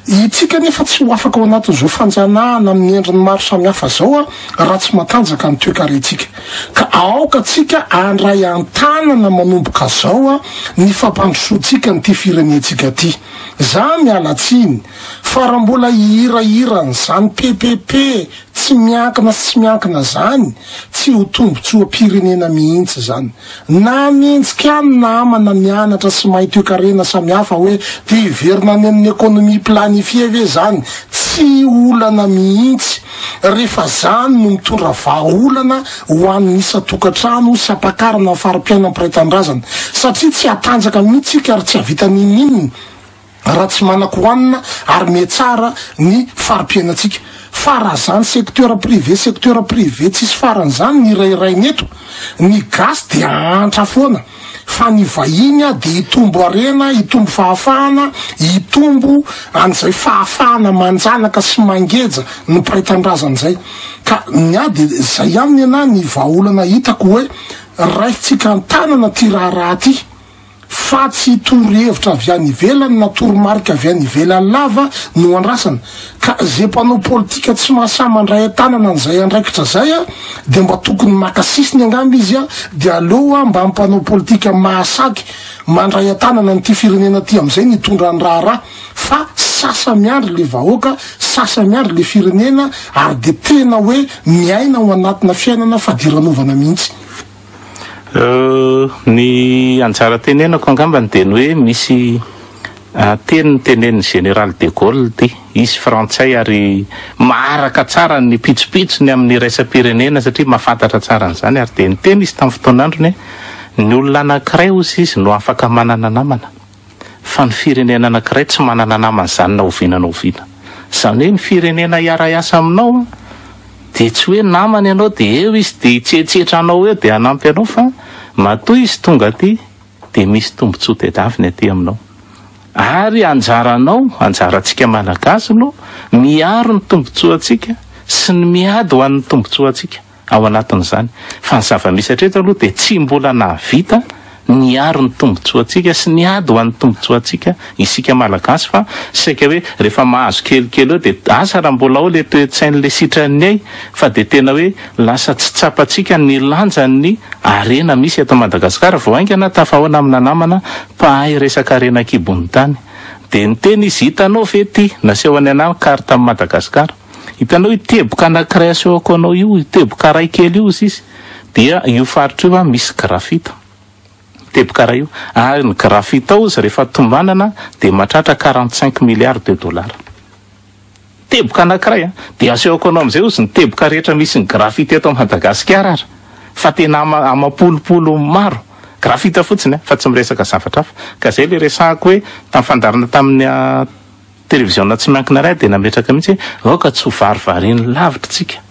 Itsika anefa tsy ho afaka ao anatin'izao fanjanahana amin'ny endriny maro samihafa izao raha tsy matanjaka ny toekarentsika. Ka aoka tsika handray an-tanana manomboka zao ny fampandrosoantsika an'ity firenentsika ty. Za miala tsiny fa raha mbola hihirahira an'izany PPP tsy miankina sy tsy miankina zany tsy ho tombotsoam-pirenena mihitsy zany. Nanenjika ny namana mianatra sy mahay toekarena samihafa hoe te hiverina any amin'ny économie planifiée ve zany? Tsy olana mihitsy rehefa zany no mitondra vahaolana ho an'ny isan-tokantrano sy hampakarana ny fari-piainan'ny mpiray tanindrazana satria tsy hatanjaka mihitsy tsika ary tsy hahavita n'inon'inona raha tsy manan-kohanina ary mihatsara ny fari-piainantsika. Fa raha zany secteur privé secteur privé tsisy farany zany ny hirahiraina eto, ny gasy dia hahantra foana fa ny vahiny dia hitombo harena, hitombo fahafahana, hitombo an'izay fahafahana manjanaka sy mangeja ny mpiray tanindrazana izay. Ka ny ahy dia zay ihany ny anah ny vahaolana hitako hoe raisitsika an-tanana ty raharaha ty. fa tsy torohevitra avy any ivelany na toromarika avy any ivelany lava no andrasana, ka ze mpanao politika tsy mahasahy mandray an-tanana an'izay andraikitra zay a de mba tokony maka sisiny angamba izy a, de aleo a mba mpanao politika mahasaky mandray an-tanana an'ity firenena ty am'izay ny hitondra ny raharaha fa sasa miandry le vahoaka, sasa miandry le firenena ary de tena hoe miaina ao anatina fiainana fadiranovana mihitsy. Ny anjara tenenako angambany dia ny hoe misy Teny notenenin'ny Général de Gaulle ity. Izy frantsay ary maharaka tsara ny pitsopitsony amin'ny iraisam-pirenena satria mahafantatra tsara an'izany ary dia niteny izy tamin'ny fotoan'androny hoe ny olona anankiray hozy izy no afaka manana namana fa ny firenena anankiray tsy manana namana izany na oviana na oviana. Izany hoe ny firenena hiara-hiasa aminao dia tsy hoe namana ianao dia eo izy dia hitsetsetra anao eo dia hanampy anao fa matoa izy tonga aty dia misy tombontsoa tedaviny aty aminao. Ary anjaranao, anjarantsika Malagasy no miaro ny tombontsoantsika sy ny miady ho an'ny tombontsoantsika ao anatin'izany. Fa ny zava-misy hatreto aloha dia tsy mbola nahavita niaro ny tombontsoantsika sy niady ho an'ny tombontsoantsika isika Malagasy fa saika hoe rehefa mahazo kelikely eo dia asa raha mbola ao ilay toe-tsain'ilay sitran'ny hay fa dia tena hoe lasa tsy tsapantsika ny lanjan'ny harena misy eto Madagasikara. Vao haingana tafahaona amina namana mpahay resaka harena an-kibon'ny tany dia niteny izy, hitanao ve ity, nasehony anah ny carte an'i Madagasikara, hitanao io teboka anankiray asehoko anao io, io teboka iray kely io hozy izy, dia io faritra io misy grafita. Teboka iray io. Ary ny grafita ao hozy rehefa tombanana dia mahatratra 45 milliards de dollars. Teboka anankiray an! Dia asehoko anao amin'izay hozy ny teboka rehetra misy ny graphite eto Madagasikara ary fa tena ama amam-polopolony maro. Graphite fotsiny an! Fa tsy miresaka zavatra hafa. Ka izay ilay resahako hoe tamin'ny fandaharana tamin'ny televiziona tsy miankina iray dia nametraka mihitsy hoe aoka tsy ho varivariny lavitra isika.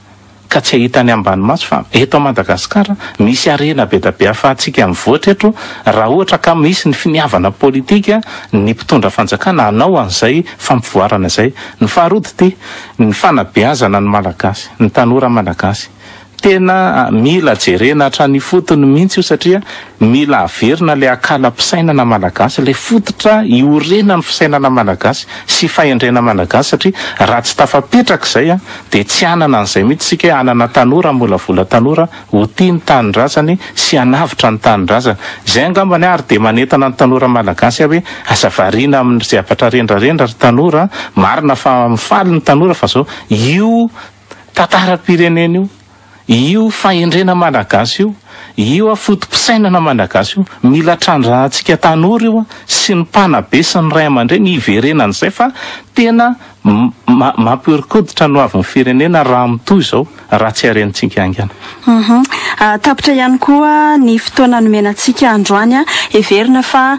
ka tsy hahita ny ambany maso fa eto Madagascar misy harena be da be afahantsika mivoatra eto raha ohatra ka misy ny finiavana politika ny mpitondra fanjakana hanao an'izay fampivoarana izay. Ny faharoa dia ity, ny fanabeazana ny Malagasy, ny tanora Malagasy. Tena mila jerena hatrany ifotony mihitsy io satria mila averina ilay akalam-pisainana Malagasy, ilay fototra iorenan'ny fisainana Malagasy sy fahendrena Malagasy satria raha tsy tafapetraka izay dia tsy hanana an'izay mihitsy isika hoe hanana tanora hamolavola tanora ho tia ny tanindrazany sy hanavotra ny tanindrazany. Izay angambany ary dia manentana ny tanora malagasy aho hoe aza variana amin'ny zavatra rendrarendra ry tanora a! Marina fa mifaly ny tanora fa zao io tantaram-pirenena io, io fahendrena malagasy io, io foto-pisainana malagasy io, mila trandrahantsika tanora io sy ny mpanabe sy ny ray aman-dreny hiverenan'izay fa tena Mampihoron-koditra ny hoavin'ny firenena raha mitohy izao, raha tsy harenintsika haingana. Hum. Tapitra ihany koa ny fotoana nomena antsika androany. Heverina fa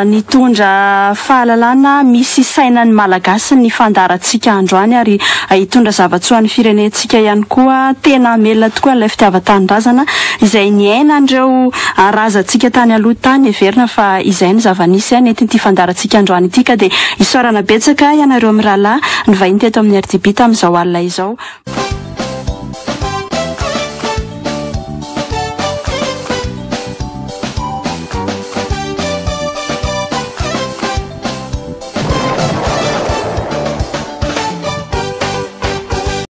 nitondra fahalalana misy saina ny Malagasy ny fandaharantsika androany ary hitondra zava-tsoa an'ny firenentsika ihany koa. Tena hamelona tokoa an'ilay fitiavan-tanindrazana izay niainan'ireo razantsika tany aloha tany. Heverina fa izay no zava-nisy nentin'ity fandaharantsika androany ity ka dia Isaorana betsaka ianareo mirahalahy nivahiny teto amin'ny RDB tamin'izao alina izao.